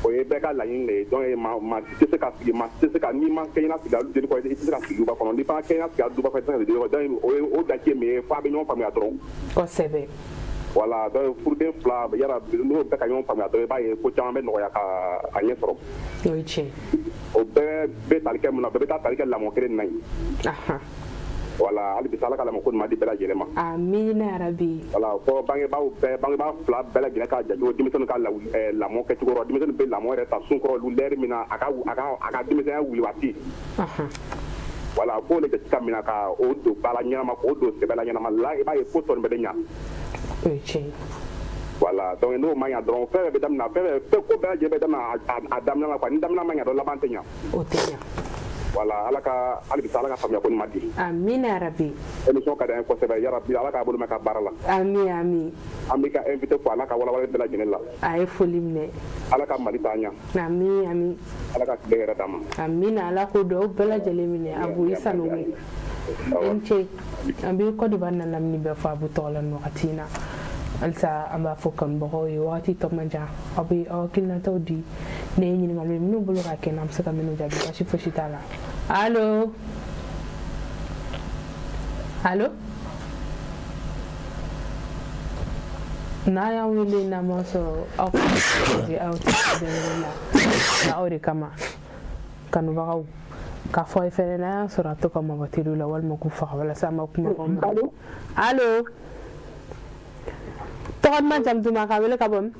O ye bɛɛ ka laɲini de ye. Donc maa si tɛ se ka sigi, maa si tɛ se ka, n'i ma kɛɲɛna sigi a dudennin kɔnɔ, i tɛ se ka sigi duba kɔnɔ. N'i fana kɛɲɛna sigi a duba kɔnɔ, i tɛ se ka sigi dudennin kɔnɔ. Donc o ye o dace min ye, f'a bɛ ɲɔgɔn faamuya dɔrɔn. Kosɛbɛ. Voilà, donc furuden fila yala n'o bɛɛ ka ɲɔgɔn faamuya dɔrɔn, i b'a ye ko caman bɛ nɔgɔya ka a ɲɛ sɔrɔ. O ye tiɲɛ. O bɛɛ bɛ tali kɛ mun na? Bɛɛ bɛ taa tali kɛ lamɔ kelen na yen. Voilà, hali bi Ala ka lamɔ ko ɲuman di bɛɛ lajɛlen ma. Amiina yarabi. Voilà, fɔ bangebaaw bɛɛ, bangebaa fila bɛɛ lajɛlen ka janto denmisɛnninw ka lamɔ kɛcogo rɔ. Denmisɛnnin bɛ lamɔ yɛrɛ ta sun kɔrɔ lɛri min na, a ka denmisɛnya wuli waati. Voilà, f'o de jate ka minɛ ka o don ba la ɲɛnama, k'o don sɛbɛ la ɲɛnama la, i b'a ye ko tɔ nin bɛɛ bɛ ɲa. O ye tiɲɛ ye. Voilà, donc n'o ma ɲa dɔrɔn, fɛn bɛɛ bɛ daminɛ, fɛn ko bɛɛ lajɛlen bɛ daminɛ a daminɛ la quoi. Ni daminɛ ma ɲa dɔrɔn, laban tɛ ɲa. O tɛ ɲa. Voilà, Ala ka hali bi Ala ka faamuya ko ɲuman di. Amina yarabi. Émission ka d'an ye kosɛbɛ yarabi, Ala k'a bolo mɛn ka baara la. Ami ami. An b'i ka invité fo, Ala ka walawalali bɛɛ lajɛlen la. A ye foli minɛ. Ala ka Mali taa ɲɛ. Ami ami. Ala ka tile hɛrɛ d'an ma. Amina, Ala k'o duwawu bɛɛ lajɛlen minɛ. Abu i Sanogo. I ni ce. An bɛ Côte d'Ivoire na lamini bɛɛ fɔ Abu tɔgɔ la nin wagati in na. Halisa an b'a fɔ kanubagaw ye, wagati tɔ man jan, aw bɛ aw hakilinataw di, ne ye ɲininkali minnu bolo ka kɛ, n'an bɛ se ka minnu jaabi, baasi fosi t'a la. Allo, allo, n'a y'an wele n'an ma sɔrɔ, aw ka aw tɛ la aw de kama kanubagaw k'a fɔ a ye fɛnɛ, n'a y'a sɔrɔ a to ka mabɔ teriw la walima k'u faga walasa an ma kumakanw mɛn. Allo, tɔgɔ duman, jamu duman, k'a wele ka bɔ min?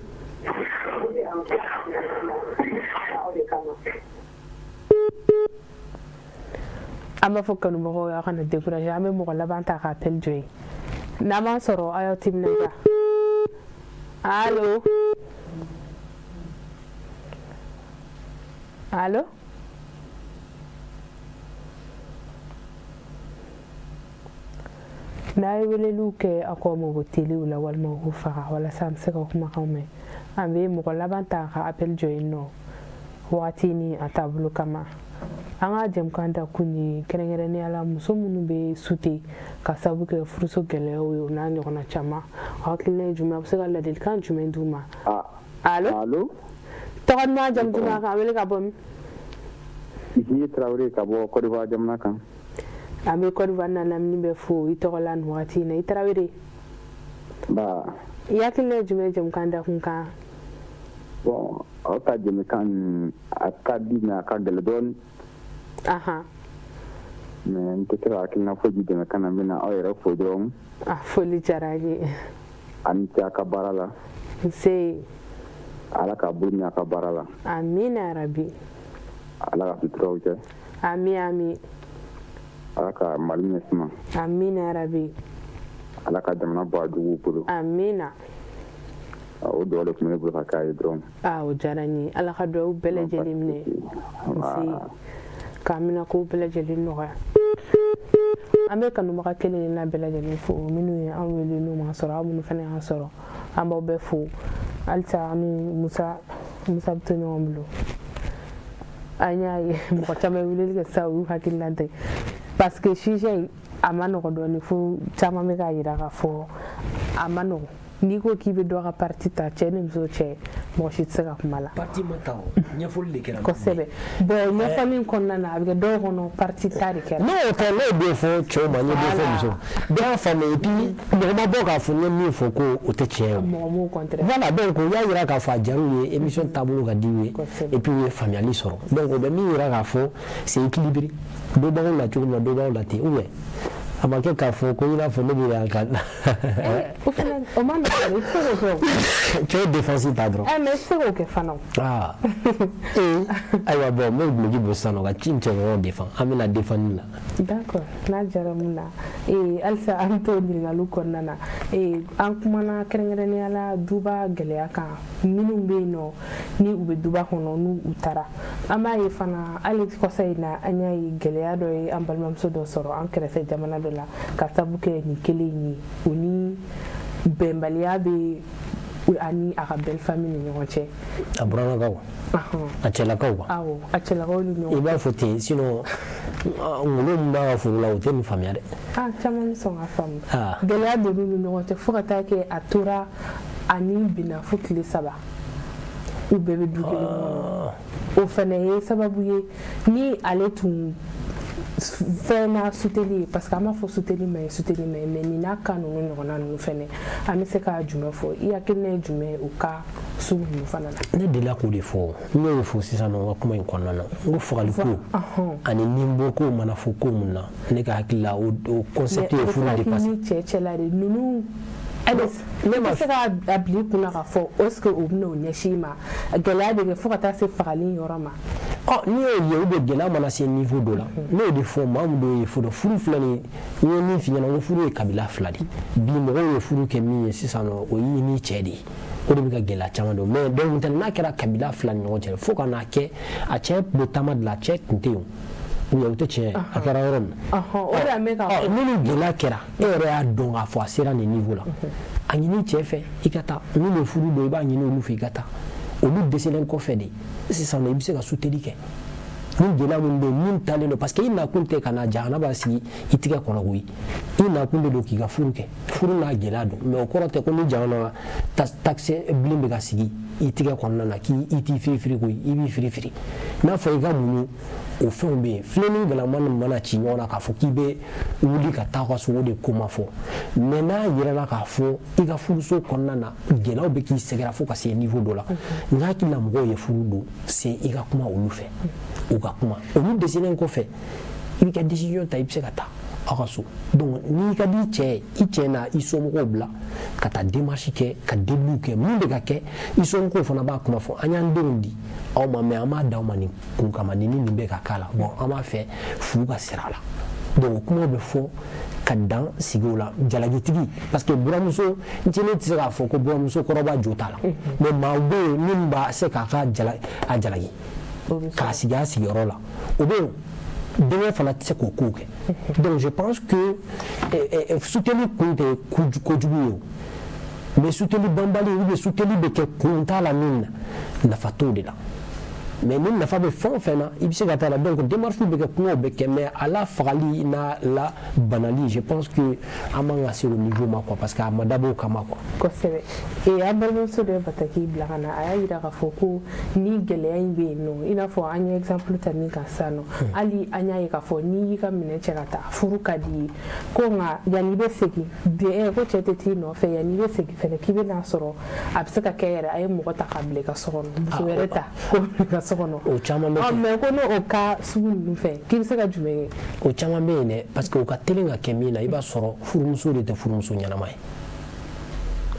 An b'a fɔ kanubagaw ye, aw kana décourager, an bɛ mɔgɔ laban ta k'a appel jɔ yen. N'an m'a sɔrɔ, aw y'aw timinanja. Allo, allo, n'a ye weleliw kɛ, aw k'aw mabɔ teliw la walima k'u faga walasa an bɛ se ka kumakanw mɛn. An bɛ mɔgɔ laban ta ka appel jɔ yen nɔ wagati ni a taabolo kama. An ka jɛmukan da kun ye kɛrɛnkɛrɛnnenya la muso minnu bɛ sute ka sababu kɛ furuso gɛlɛyaw ye, o n'a ɲɔgɔnna caman. Aw hakilina ye jumɛn? A bɛ se ka ladilikan jumɛn d'u ma? Allo, tɔgɔ duman, jamu duman, k'an wele ka bɔ min? Zie Tarawele ka bɔ Côte d'Ivoire jamana kan. An bɛ Côte d'Ivoire n'a lamini bɛɛ fo i tɔgɔ la nin wagati in na. I Tarawele. Ba. I hakilina ye jumɛn jɛmukan dakun kan? Bon, aw ka jɛmukan nin a ka di mais a ka gɛlɛn dɔɔnin. Mais n tɛ se ka hakilina foyi di jɛmukan na, n bɛna aw yɛrɛ fo dɔrɔn. A foli diyara n ye. A ni ce a ka baara la. Nse. Ala k'a bolo mɛn a ka baara la. Amina yarabi. Ala ka suturaw kɛ. Ami ami. Ala ka Mali ɲɛ suma. Amina yarabi. Ala ka jamana bɔ a juguw bolo. Amina. O dugawu de tun bɛ ne bolo ka k'a ye dɔrɔn. Aa, o diyara n ye. Ala ka dugawu bɛɛ lajɛlen minɛ. Nse. K'an bɛna kow bɛɛ lajɛlen nɔgɔya. An bɛ kanubaga kelen kelenna bɛɛ lajɛlen fo, minnu ye an wele n'u ma sɔrɔ, aw minnu fana y'an sɔrɔ, an b'aw bɛɛ fo. Halisa an ni Musa bɛ to ɲɔgɔn bolo. An y'a ye mɔgɔ caman ye weleli kɛ sisan, u y'u hakilina di parce que sujet in a ma nɔgɔ dɔɔni, fo caman bɛ k'a jira k'a fɔ a ma nɔgɔ. N'i ko k'i bɛ dɔ ka parti ta, cɛ ni muso cɛ, mɔgɔ si tɛ se ka kuma la. Parti ma ta o, ɲɛfɔli de kɛra. Kosɛbɛ. Bon, ɲɛfɔli in kɔnɔna na, a bɛ kɛ dɔw kɔnɔ parti ta de kɛra. N'o tɛ, n'o ye den fɔ cɛw ma, n ye den fɔ muso ma, bɛɛ y'a faamu. Et puis mɔgɔ ma bɔ k'a fɔ n ye min fɔ ko o tɛ tiɲɛ ye o. Mɔgɔ m'o contraire. Voilà, donc o y'a jira k'a fɔ a diyara ye, émission taabolo ka di u ye, et puis u ye faamuyali sɔrɔ. Donc o bɛ min jira k'a fɔ c'est équilibré. Dɔ b'anw la cogo min na, dɔ b'aw la ten, ou bien a ma kɛ k'a fɔ ko i n'a fɔ ne bɛ yan ka. O fana o ma nɔgɔn, i tɛ se k'o kɛ o. Cɛw défense ta dɔrɔn. Mais i tɛ se k'o kɛ fana o. Aa ee, ayiwa, bon, n bɛ duloki bɔ sisan nɔ ka ci cɛkɔrɔbaw défend, an bɛna défendre la. D'accord, n'a diyara mun na, halisa an bɛ to ɲininkaliw kɔnɔna na. An kumana kɛrɛnkɛrɛnnenya la duba gɛlɛya kan, minnu bɛ yen nɔ ni u bɛ duba kɔnɔ n'u u taara. An b'a ye fana hali kɔsa in na, an y'a ye gɛlɛya dɔ ye an balimamuso dɔ sɔrɔ an kɛrɛfɛ jamana dɔ la ka sababu kɛ nin kelen in ye, o ni bɛnbaliya bɛ Ani a ka belle famille ni ɲɔgɔn cɛ. A burannakaw, a cɛlakaw quoi. Awɔ, a cɛlakaw ni ɲɔgɔn. I b'a fɔ ten, sinon ngolo min b'a ka foro la, o tɛ nin faamuya dɛ. Ah, caman bɛ sɔn ka faamu. Gɛlɛya donn'u ni ɲɔgɔn cɛ fo ka taa kɛ a tora ani binna fo tile 3, u bɛɛ bɛ du kelen kɔnɔ. O fana ye sababu ye ni ale tun fɛn na suteli ye, parce que an b'a fɔ suteli ma ye, suteli ma ye, mais nin n'a cas ninnu ɲɔgɔnna ninnu fɛnɛ, an bɛ se ka jumɛn fɔ? I hakilina ye jumɛn ye o cas sugu ninnu fana na? Ne delila k'o de fɔ, n y'o de fɔ sisan nɔ n ka kuma in kɔnɔna na, n ko fagaliko ani ninbɔ ko mana fɔ ko mun na, ne ka hakili la, o concept ye furu dépassé. Ni cɛ cɛla de ninnu, ne ma se ka a bila i kunna k'a fɔ est-ce que o bɛna o ɲɛsin i ma, gɛlɛya bɛ kɛ fo ka taa se fagali yɔrɔ ma. Ɔ, n'i y'o ye, ou bien gɛlɛya mana se niveau dɔ la, ne y'o de fɔ, maa min dɔw ye furu, furu filɛ nin ye, n ye min f'i ɲɛna, n ko furu ye kabila 2 de. Bi mɔgɔw ye furu kɛ min ye sisan nɔ, o y'i ni cɛ de ye, o de bɛ ka gɛlɛya caman don. Mais donc maintenant n'a kɛra kabila 2 ni ɲɔgɔn cɛ, fo ka n'a kɛ a cɛ bɛ taama de la, a cɛ tun tɛ yen, ou bien o tɛ tiɲɛ ye, a kɛra yɔrɔ min na. O de la n bɛ k'a fɔ. Ni nin gɛlɛya kɛra, e yɛrɛ y'a dɔn k'a fɔ a sera nin niveau la, a ɲini cɛ fɛ i ka taa, min bɛ furu don, i b'a ɲini olu fɛ i ka taa. Olu dɛsɛlen kɔfɛ de sisan nɔ, i bɛ se ka suteli kɛ ni gɛlɛya min bɛ yen, min talen don, parce que i nakun tɛ ka na jahanaba sigi i tigɛ kɔnɔ koyi, i nakun de don k'i ka furu kɛ, furu n'a gɛlɛya don. Mais o kɔrɔ tɛ ko ni jahanaba takisɛ bilen bɛ ka sigi i tigɛ kɔnɔna na k'i t'i firifiri koyi, i b'i firifiri. N'a fɔ i ka muɲu, o fɛnw bɛ yen, filen ni galama mana ci ɲɔgɔn na k'a fɔ k'i bɛ wuli ka taa ka so, o de ko ma fɔ. Mais n'a yirala k'a fɔ i ka furuso kɔnɔna na gɛlɛyaw bɛ k'i sɛgɛrɛ fo ka se niveau dɔ la, n hakili la mɔgɔw ye furu don se i ka kuma olu fɛ, u ka kuma olu dɛsɛlen kɔfɛ, i b'i ka décision ta, i bɛ se ka taa aw ka so. Donc n'i ka di i cɛ ye, i cɛ n'a i somɔgɔw bila ka taa démarche kɛ, ka deliw kɛ, mun bɛ ka kɛ, i somɔgɔw fana b'a kuma fɔ, an y'an denw di aw ma, mais an b'a d'aw ma nin kun kama, nin ni nin bɛ ka k'a la, bon an b'a fɛ fu ka sira la. Donc o kumaw bɛ fɔ ka dan sigi o la. Jalakitigi, parce que buramuso n cɛ, ne tɛ se k'a fɔ ko buramuso kɔrɔba jo t'a la, mais maaw bɛ yen min b'a se k'a ka a jalaki k'a sigi a sigiyɔrɔ la, o bɛ yen, denkɛ fana tɛ se k'o kow kɛ. Donc je pense que suteli kun tɛ kojugu ye o, mais suteli banbali ou bien suteli bɛ kɛ kun t'a la min na, nafa t'o de la. Mais ni nafa bɛ fɛn o fɛn na, i bɛ se ka taa la. Donc démarche bɛ kɛ, kumaw bɛ kɛ, mais a la fagali n'a la banali, je pense que an man ka se o niveau ma quoi, parce que a ma dabɔ o kama quoi. Kosɛbɛ. Ee, an balimamuso dɔ ye bataki bila ka na, a y'a yira k'a fɔ ko ni gɛlɛya in bɛ yen nɔ, i n'a fɔ an ye exemple ta min kan sisan nɔ, hali an y'a ye k'a fɔ n'i y'i ka minɛn cɛ ka taa, furu ka di i ye ko, nka yanni i bɛ segin ko cɛ tɛ t'i nɔfɛ, yanni i bɛ segin fɛnɛ k'i bɛ n'a sɔrɔ a bɛ se ka kɛ yɛrɛ a ye mɔgɔ ta k'a bila i ka so kɔnɔ, muso wɛrɛ ta k'o bila i ka so kɔnɔ. O caman bɛ kɛ. Mais ko n'o cas sugu ninnu fɛ, k'i bɛ se ka jumɛn kɛ? O caman bɛ yen dɛ, parce que o ka teli ka kɛ min na, i b'a sɔrɔ furumuso de tɛ furumuso ɲɛnama ye.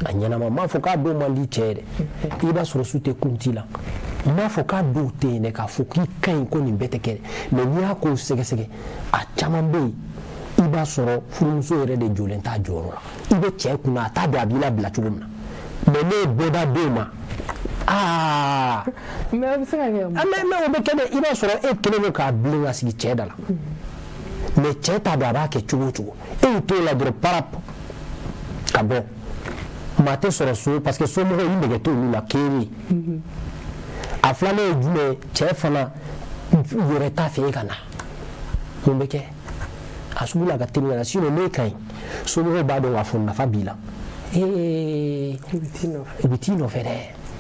A ɲɛnama, n m'a fɔ k'a dɔw man di cɛ ye dɛ, i b'a sɔrɔ su tɛ kun t'i la. N m'a fɔ k'a dɔw tɛ yen dɛ, k'a fɔ k'i ka ɲi ko nin bɛɛ tɛ kɛ dɛ, mais n'i y'a kow sɛgɛsɛgɛ, a caman bɛ yen, i b'a sɔrɔ furumuso yɛrɛ de jɔlen t'a jɔyɔrɔ la. I bɛ cɛ kunna, a t'a dɔn a b'i labila cogo min na, mais ne ye bɔda d'o ma. Aa, mais o bɛ se ka kɛ. Mais o bɛ kɛ dɛ, i b'a sɔrɔ e kɛlen don k'a bilen ka sigi cɛ da la, mais cɛ t'a dɔn a b'a kɛ cogo o cogo, e y'i t'o la dɔrɔn parap ka bɔ, maa tɛ sɔrɔ so, parce que somɔgɔw i nɛgɛ t'olu la kere. A filanan ye jumɛn ye? Cɛ fana yɛrɛ t'a fɛ e ka na, mun bɛ kɛ a sugu la ka teli ka na? Sinon n'e ka ɲi, somɔgɔw b'a dɔn k'a fɔ nafa b'i la, ee, u bɛ t'i nɔfɛ dɛ,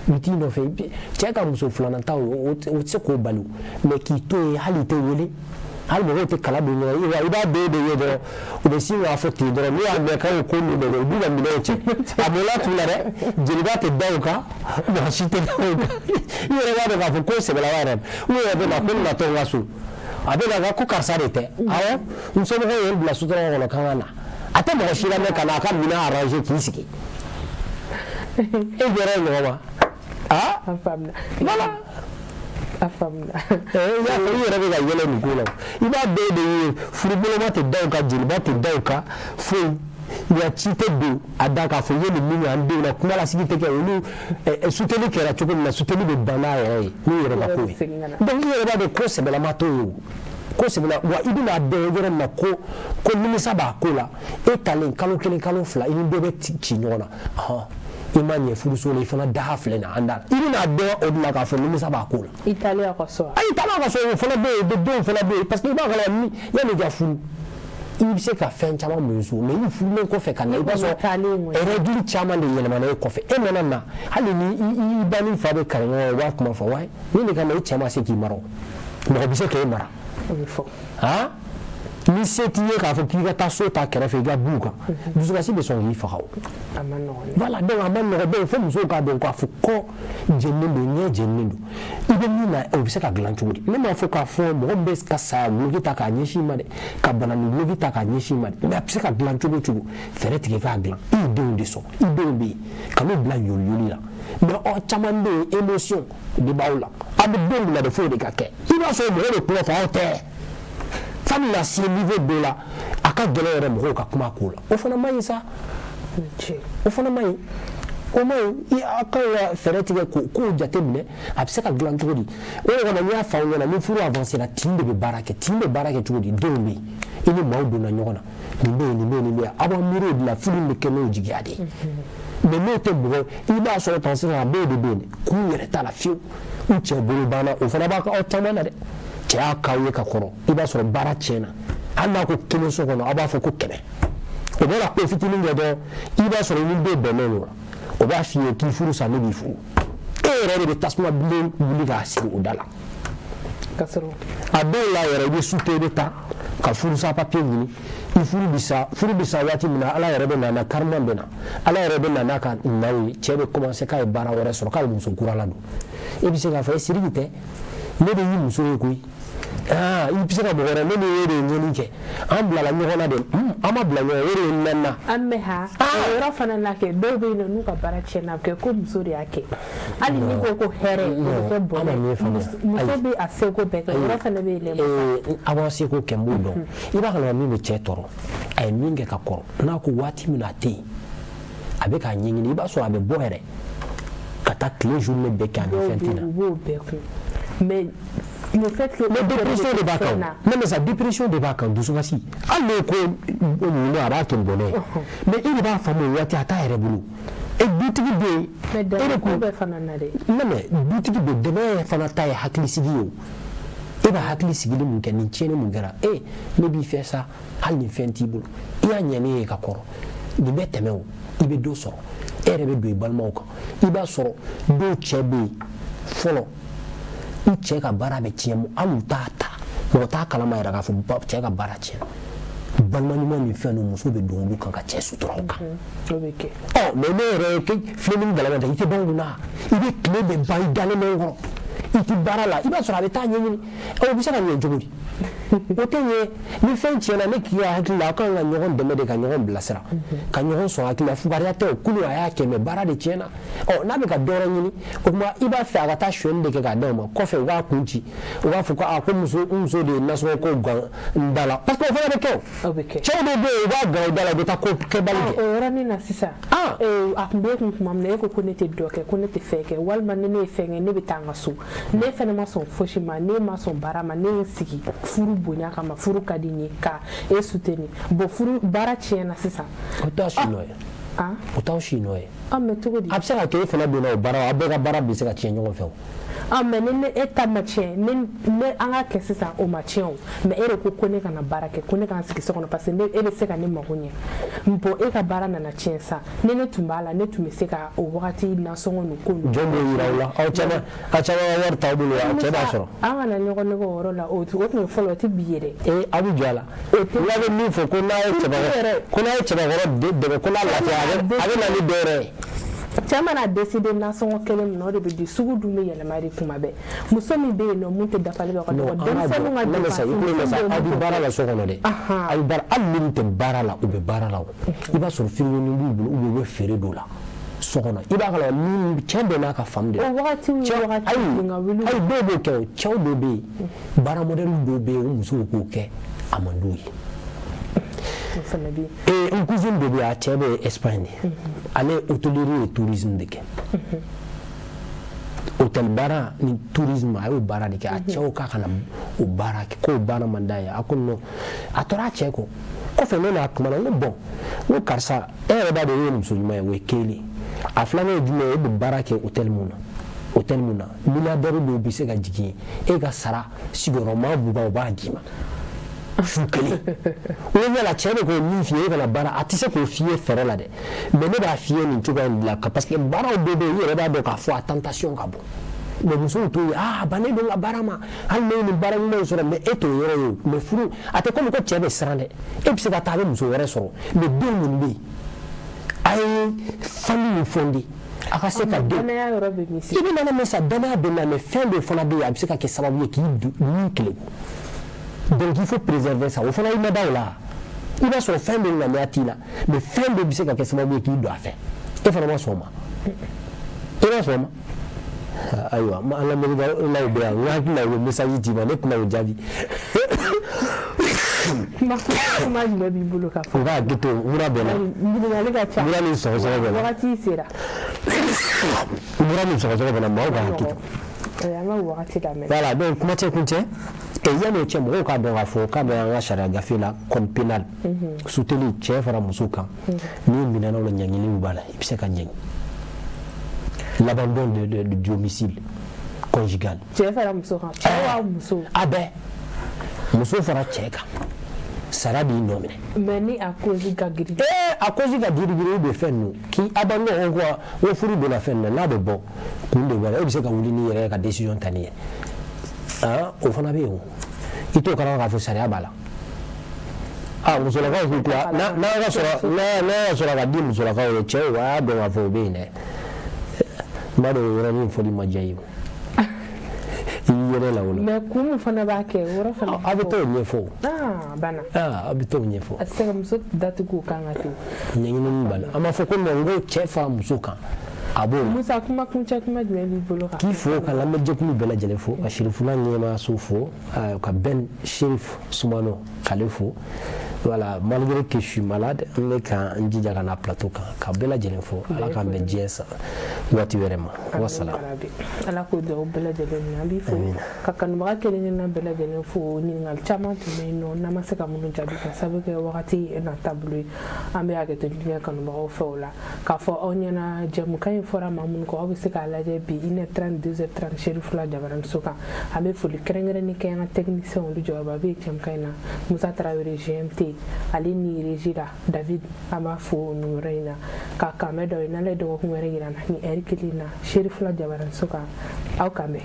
u bɛ t'i nɔfɛ. Cɛ ka muso filanan ta, o tɛ se k'o bali, mais k'i to yen, hali i tɛ wele, hali mɔgɔw tɛ kala don ɲɔgɔn na, i b'a bɛɛ de ye dɔrɔn, u bɛ sin k'a fɔ ten dɔrɔn, n'u y'a mɛn k'aw ko min bɛ, u b'u ka minɛnw cɛ, a mɔla t'u la dɛ, jeliba tɛ da u kan, mɔgɔ si tɛ da u kan, i yɛrɛ b'a dɔn k'a fɔ ko sɛbɛlama yɛrɛ, u yɛrɛ bɛ na ko n natɔ n ka so, a bɛ na ko karisa de tɛ, awɔ, n somɔgɔw ye n bila sotarama kɔnɔ k'an ka na, a tɛ mɔgɔ si lamɛn ka na a ka minɛn arranger k'i sigi, e jɔra ɲɔgɔn ma. Ah, voilà. A faamuna. I y'a fɔ i yɛrɛ bɛ ka yɛlɛ nin ko la, i b'a bɛɛ de ye, furuboloma tɛ da u kan, jeliba tɛ da u kan, foyi wa ci tɛ don a da k'a fɔ i ye nin min kɛ an denw na, kuma lasigi tɛ kɛ olu. Suteli kɛra cogo min na, suteli bɛ ban n'a yɛrɛ ye, n'u yɛrɛ ka ko ye. Donc i yɛrɛ b'a dɔn ko sɛbɛlama t'o ye, o ko sɛbɛla wa, i bɛna dɔn yɔrɔ min na ko nimisa b'a ko la, e talen kalo 1 kalo 2, i ni dɔ bɛ ci ɲɔgɔn na, hɔn, I ma ɲɛ furuso la, i fana daha filɛ nin an da la. I bɛna dɔn o de la k'a fɔ nimisa b'a ko la. I taalen a ka so. Ayi, taalen a ka so, o fana bɛ yen, denw fana bɛ yen, parce que i b'a kalama ni yanni i ka furu, i bɛ se ka fɛn caman mun so, mais i furulen kɔfɛ ka na, i b'a sɔrɔ règle caman de yɛlɛmana e kɔfɛ. E mana na, hali ni i ba ni fa bɛ kari ɲɔgɔn, u b'a kuma fɔ, wa ni de kama i cɛ ma se k'i mara, mɔgɔ bɛ se k'e mara. O bɛ fɔ. Han, ni se t'i ye k'a fɔ k'i ka taa so ta kɛrɛfɛ i ka b'u kan, dusukasi bɛ sɔn k'i faga o. A ma nɔgɔn. Voilà, donc a ma nɔgɔn. Donc fo musow k'a dɔn k'a fɔ kɔ jeninen don, ɲɛ jeninen don. I bɛ min na, o bɛ se ka dilan cogo di? Ne m'a fɔ k'a fɔ mɔgɔ min bɛ ka saya duloki ta k'a ɲɛsin i ma dɛ, ka bana ni duloki ta k'a ɲɛsin i ma dɛ, mais a bɛ se ka dilan cogo o cogo, fɛɛrɛ tigɛ k'a dilan. I ye denw de sɔrɔ, i denw bɛ yen, kan'u bila yoli la. Mais aw caman bɛ yen, émotion de b'aw la, aw bɛ denw bila de f'o de ka kɛ. I b'a sɔrɔ mɔgɔ bɛ kuma fɔ aw tɛ. F'a bɛna se niveau dɔ la, a ka gɛlɛn yɛrɛ mɔgɔw ka kuma ko la. O fana man ɲi sa. O fana man ɲi. O man ɲi. A kan ka fɛɛrɛ tigɛ k'o kow jateminɛ, a bɛ se ka dilan cogo di? O de kama n y'a fɔ aw ɲɛna, ni furu avancé la, tin de bɛ baara kɛ. Tin bɛ baara kɛ cogo di? Denw bɛ yen, i ni maaw donna ɲɔgɔn na, nin bɛ yen, nin bɛ yen, nin bɛ yen. Aw b'aw miiri o de la, furu in bɛ kɛ n'o jigiya de ye. Mais n'o tɛ mɔgɔ, i b'a sɔrɔ tan sisan, a dɔw de bɛ yen, k'u yɛrɛ t'a la fiyewu, u cɛ bolo banna, o fana b'a aw caman na dɛ. Cɛ y'a k'aw ye ka kɔrɔ, i b'a sɔrɔ baara tiɲɛna, hali n'a ko kelen so kɔnɔ, aw b'a fɔ ko 100. O bɛna ko fitinin kɛ dɔrɔn, i b'a sɔrɔ i ni den bɛnnen don, o b'a f'i ye k'i furu sa, ne b'i furu. E yɛrɛ de bɛ tasuma bilen wuli k'a sigi o da la. A dɔw la yɛrɛ, i bɛ su to, i bɛ taa ka furusa papiye ɲini, i furu bɛ sa. Furu bɛ sa waati min na, Ala yɛrɛ bɛ na n'a karima bɛ na, Ala yɛrɛ bɛ na n'a ka naw ye. Cɛ bɛ commencer k'a ye baara wɛrɛ sɔrɔ, k'a bɛ muso kura ladon. E bɛ se k'a fɔ e Sidiki tɛ, ne de y'i muso ye koyi. Aa, i bɛ se ka mɔgɔ wɛrɛ, ne ni e de ye ɲɛni kɛ, an bilala ɲɔgɔn na dɛ, an ma bila ɲɔgɔn, o de ye n na. An bɛ ha o yɔrɔ fana na kɛ, dɔw bɛ yen nɔ, n'u ka baara tiɲɛna, a bɛ kɛ ko muso de y'a kɛ. Hali n'i ko ko hɛrɛ, o bɛ kɛ bɔnɛ. Muso bɛ a seko bɛɛ kɛ, o yɔrɔ fana bɛ yen dɛ. A b'a seko kɛ, n b'o dɔn. I b'a kalama min bɛ cɛ tɔɔrɔ, a ye min kɛ ka kɔrɔ, n'a ko waati min na a tɛ yen, a bɛ k'a ɲɛɲini, i b'a sɔrɔ a bɛ bɔ yɛrɛ ka taa tile journée bɛɛ kɛ, a ni fɛn tɛ na. U b'o bɛɛ kun. Mais le fait que mais dépression de b'a kan. Non mais ça, dépression de b'a kan, dusukasi. Hali n'o ko mun, a b'a kɛ bɔnɛ ye. Mais e de b'a faamu o waati, a t'a yɛrɛ bolo. E dutigi bɛ yen. Mais dɛmɛ ko bɛɛ fana na dɛ. Non mais dutigi bɛ dɛmɛ fana ta ye hakilisigi ye o. E b'a hakili sigili mun kɛ, nin tiɲɛni mun kɛra, e ne b'i fɛ sa, hali ni fɛn t'i bolo, i y'a ɲɛ ne ye ka kɔrɔ, nin bɛ tɛmɛ o, i bɛ dɔ sɔrɔ, e yɛrɛ bɛ don i balimaw kan. I b'a sɔrɔ dɔw cɛ bɛ yen fɔlɔ, u cɛ ka baara bɛ tiɲɛ, hali u t'a ta, mɔgɔ t'a kalama yɛrɛ k'a fɔ cɛ ka baara tiɲɛna. Balima ɲuman ni fɛn ninnu, muso bɛ don olu kan ka cɛ sutura o kan. Ɔ mais ne yɛrɛ filen ni galama ta, i tɛ ban kunna, i bɛ tile bɛɛ ban i dalen bɛ n kɔrɔ, i tɛ baara la, i b'a sɔrɔ a bɛ taa ɲɛɲini. O bɛ se ka ɲɛ cogo di? O tɛ ɲɛ. Ni fɛn tiɲɛna, ne k'i hakili la, aw kan ka ɲɔgɔn dɛmɛ de, ka ɲɔgɔn bilasira, ka ɲɔgɔn sɔn hakili la. Fugariya tɛ o, kunun a y'a kɛ, mais baara de tiɲɛna. Ɔ n'a bɛ ka dɔ wɛrɛ ɲini, o tuma i b'a fɛ a ka taa sonyɛni de kɛ k'a d'aw ma, kɔfɛ u b'a kun ci, u b'a fɔ ko aa ko muso, n muso de ye nasɔngɔ ko gan n da la, parce que o fana bɛ kɛ o. Cɛw dɔw bɛ yen, u b'a gan u da la, u bɛ taa ko kɛbali kɛ. O yɔrɔnin na sisan, a tun bɛ e kun tuma min na, e ko ko ne tɛ dɔ kɛ, ko ne tɛ fɛn kɛ, walima ni ne ye fɛn kɛ, ne bɛ taa n ka so. Ne fana ma sɔn fosi ma, ne ma sɔn baara ma, ne ye n sigi furu bonya kama, furu ka di n ye ka e soutenir. Bon, furu baara tiɲɛna sisan. O t'aw si nɔ ye. O t'aw si nɔ ye. Mais cogo di? A bɛ se ka kɛ e fana donna o baara, aw bɛɛ ka baara bɛ se ka tiɲɛ ɲɔgɔn fɛ o. Mais ni e ta ma tiɲɛ, ne an ka kɛ sisan, o ma tiɲɛ o. Mais e de ko ko ne kana baara kɛ, ko ne ka n sigi so kɔnɔ, parce que e bɛ se ka ne mago ɲɛ. Bon, e ka baara nana tiɲɛ sa, ni ne tun b'a la, ne tun bɛ se ka o wagati nasɔngɔ ninnu ko ninnu. Jɔn b'o yira aw la? Aw caman, aw caman ka wari t'aw bolo, a cɛ b'a sɔrɔ. An kana ɲɔgɔn nɛgɛ o yɔrɔ la, o tun ye fɔlɔ, o tɛ bi ye dɛ. Ee, aw bɛ jɔ a la. N'a bɛ min fɔ ko n'a ye cɛbakɔrɔ, ko n'a ye cɛbakɔrɔ dɛmɛ, ko n'a lafiya, a bɛ na ni dɔ wɛrɛ ye. Cɛ mana décider nasɔngɔ kelen min na, o de bɛ di. Sugu dun bɛ yɛlɛma de kuma bɛɛ. Muso min bɛ yen nɔ, mun tɛ dafali bɛ ka dɔgɔ, denmisɛnninw ka dépense. Aw bɛ baara la so kɔnɔ dɛ, aw bɛ baara, hali minnu tɛ baara la, u bɛ baara la o. I b'a sɔrɔ firigoni b'u bolo, u bɛ feere dɔ la so kɔnɔ. I b'a kalama min cɛ bɛɛ n'a ka faamu de. O wagati ni wagati. Ayi, dɔw b'o kɛ o. Cɛw dɔw bɛ yen, baara modèle dɔw bɛ yen, o musow k'o kɛ, a man d'u ye. N cousine dɔ bɛ yen, a cɛ bɛ Espagne de, ale ye hôtellerie et tourisme de kɛ, hôtel baara ni tourisme, a y'o baara de kɛ. A cɛw k'a kana o baara kɛ, k'o baara man d'a ye. A ko non, a tora a cɛ kɔ. Kɔfɛ ne n'a kumana, n ko bon, n ko karisa, e yɛrɛ b'a dɔn e ye muso ɲuman ye, o ye kelen. A filanan ye jumɛn ye? E bɛ baara kɛ hôtel mun na, hôtel mun na milliardaire dɔw bɛ se ka jigin e ka sara sigiyɔrɔma 20, o b'a d'i ma su kelen. O yala cɛ bɛ k'o min f'i ye, e kana baara, a tɛ se k'o f'i ye fɛɛrɛ la dɛ, mais ne b'a f'i ye nin cogoya in de la, parce que baaraw dɔw bɛ yen, i yɛrɛ b'a dɔn k'a fɔ a tentation ka bon, mais musow t'o ye. Ah, bannen don n ka baara ma, hali ne ye nin baara ɲuman in sɔrɔ, mais e t'o yɔrɔ ye o. Mais furu a tɛ komi ko cɛ bɛ siran dɛ, e bɛ se ka taa, a bɛ muso wɛrɛ sɔrɔ, mais denw minnu bɛ yen, a ye famille fonder, a ka se ka den. Danaya yɔrɔ bɛ min? I bɛ nana mais sa, danaya bɛ na, mais fɛn dɔ fana bɛ yen, a bɛ se ka kɛ sababu ye k'i min keleku. Donc il faut préserver ça. O fana, i ma da o la, i b'a sɔrɔ fɛn dɔ ŋaniya t'i la, mais fɛn dɔ bɛ se ka kɛ sababu ye k'i don a fɛ, e fana ma sɔn o ma, e ma sɔn o ma. Ayiwa, an lamɛnnikɛlaw bɛ yan, n hakili la u bɛ message ci ma, ne tɛna o jaabi. Kuma jumɛn b'i bolo ka fɔ? U ka hakili to mura bɛ na. Ɲininkali ka ca. Mura ni sɔgɔsɔgɔ bɛ na. Wagati sera. Mura ni sɔgɔsɔgɔ bɛ na, maaw ka hakili to. An ka wagati lamɛn. Voilà, donc kuma cɛ kun cɛ, yanni o cɛ, mɔgɔw k'a dɔn k'a fɔ k'a bɛ an ka sariya gafe la, code pénal, suteli cɛ fara muso kan, n'i minɛna o la, ɲangiliw b'a la, i bɛ se ka ɲangi, l'abandon de domicile conjugal. Cɛ fara muso kan, cɛ wa muso? A bɛɛ, muso fara cɛ kan, sara b'i nɔ minɛ. Mais ni a cause ka girin? A cause ka girin girin, ou bɛ fɛn ninnu k'i abandon o quoi, o furu donna fɛn na, n'a bɛ bɔ kun de b'a la, e bɛ se ka wuli n'i yɛrɛ ye ka décision ta n'i ye. Ah, o fana bɛ yen o, i t'o kalama k'a fɔ sariya b'a la. Ah, musolakaw k'u tila n'a ka sɔrɔ, n'a y'a sɔrɔ a ka di musolakaw ye, cɛw a y'a dɔn k'a fɔ o bɛ yen dɛ. N b'a dɔn o yɔrɔnin fɔli ma diya i ye o, i y'i yɛrɛ la o la. Mais kun min fana b'a kɛ, o yɔrɔ fana. A bɛ t'o ɲɛfɔ o. Ah, banna. Ah, a bɛ t'o ɲɛfɔ. A tɛ se ka muso datugu o kan ka to. Ɲɛɲinini b'a la, an b'a fɔ ko non, n ko cɛ fara muso kan, a b'o la. Musa, kuma kuncɛ kuma jumɛn b'i bolo kan? K'i fo, ka lamɛnjɛkulu bɛɛ lajɛlen fo, ka Sirifula ɲɛmaaso fo, ka Ben Sherif Sumano k'ale fo. Voilà, malgré que je suis malade, n bɛ ka n jija ka na plateau kan, ka bɛɛ lajɛlen fo. Ala k'an bɛn diɲɛ san waati wɛrɛ ma. Wasalaam. Ala k'o dugawu bɛɛ lajɛlen minɛ. An b'i fo, ka kanubaga kelen kelenna bɛɛ lajɛlen fo. Ɲininkali caman tun bɛ yen nɔ, n'an ma se ka minnu jaabi ka sababu kɛ wagati n'a taabolo ye, an bɛ hakɛto ɲini kanubagaw fɛ o la. K'a fɔ aw ɲɛna, jɛmukan in fɔra maa minnu kɔ, aw bɛ se k'a lajɛ bi 1h30, 2h30, Serifula Jabaraninso kan. An bɛ foli kɛrɛnkɛrɛnnen kɛ an ka technicien, olu jɔyɔrɔba bɛ jɛmukan in na, Musa Tarawele GMT, ale ni régie la David, an b'a fo nin yɔrɔ in na. K'a kanbɛn dɔ ye, n'ale ye dɔgɔkun wɛrɛ yira n na ni heure kelen na, Serifula Jabaraninso kan. Aw k'an bɛn.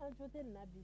An jo tɛ nin na bi.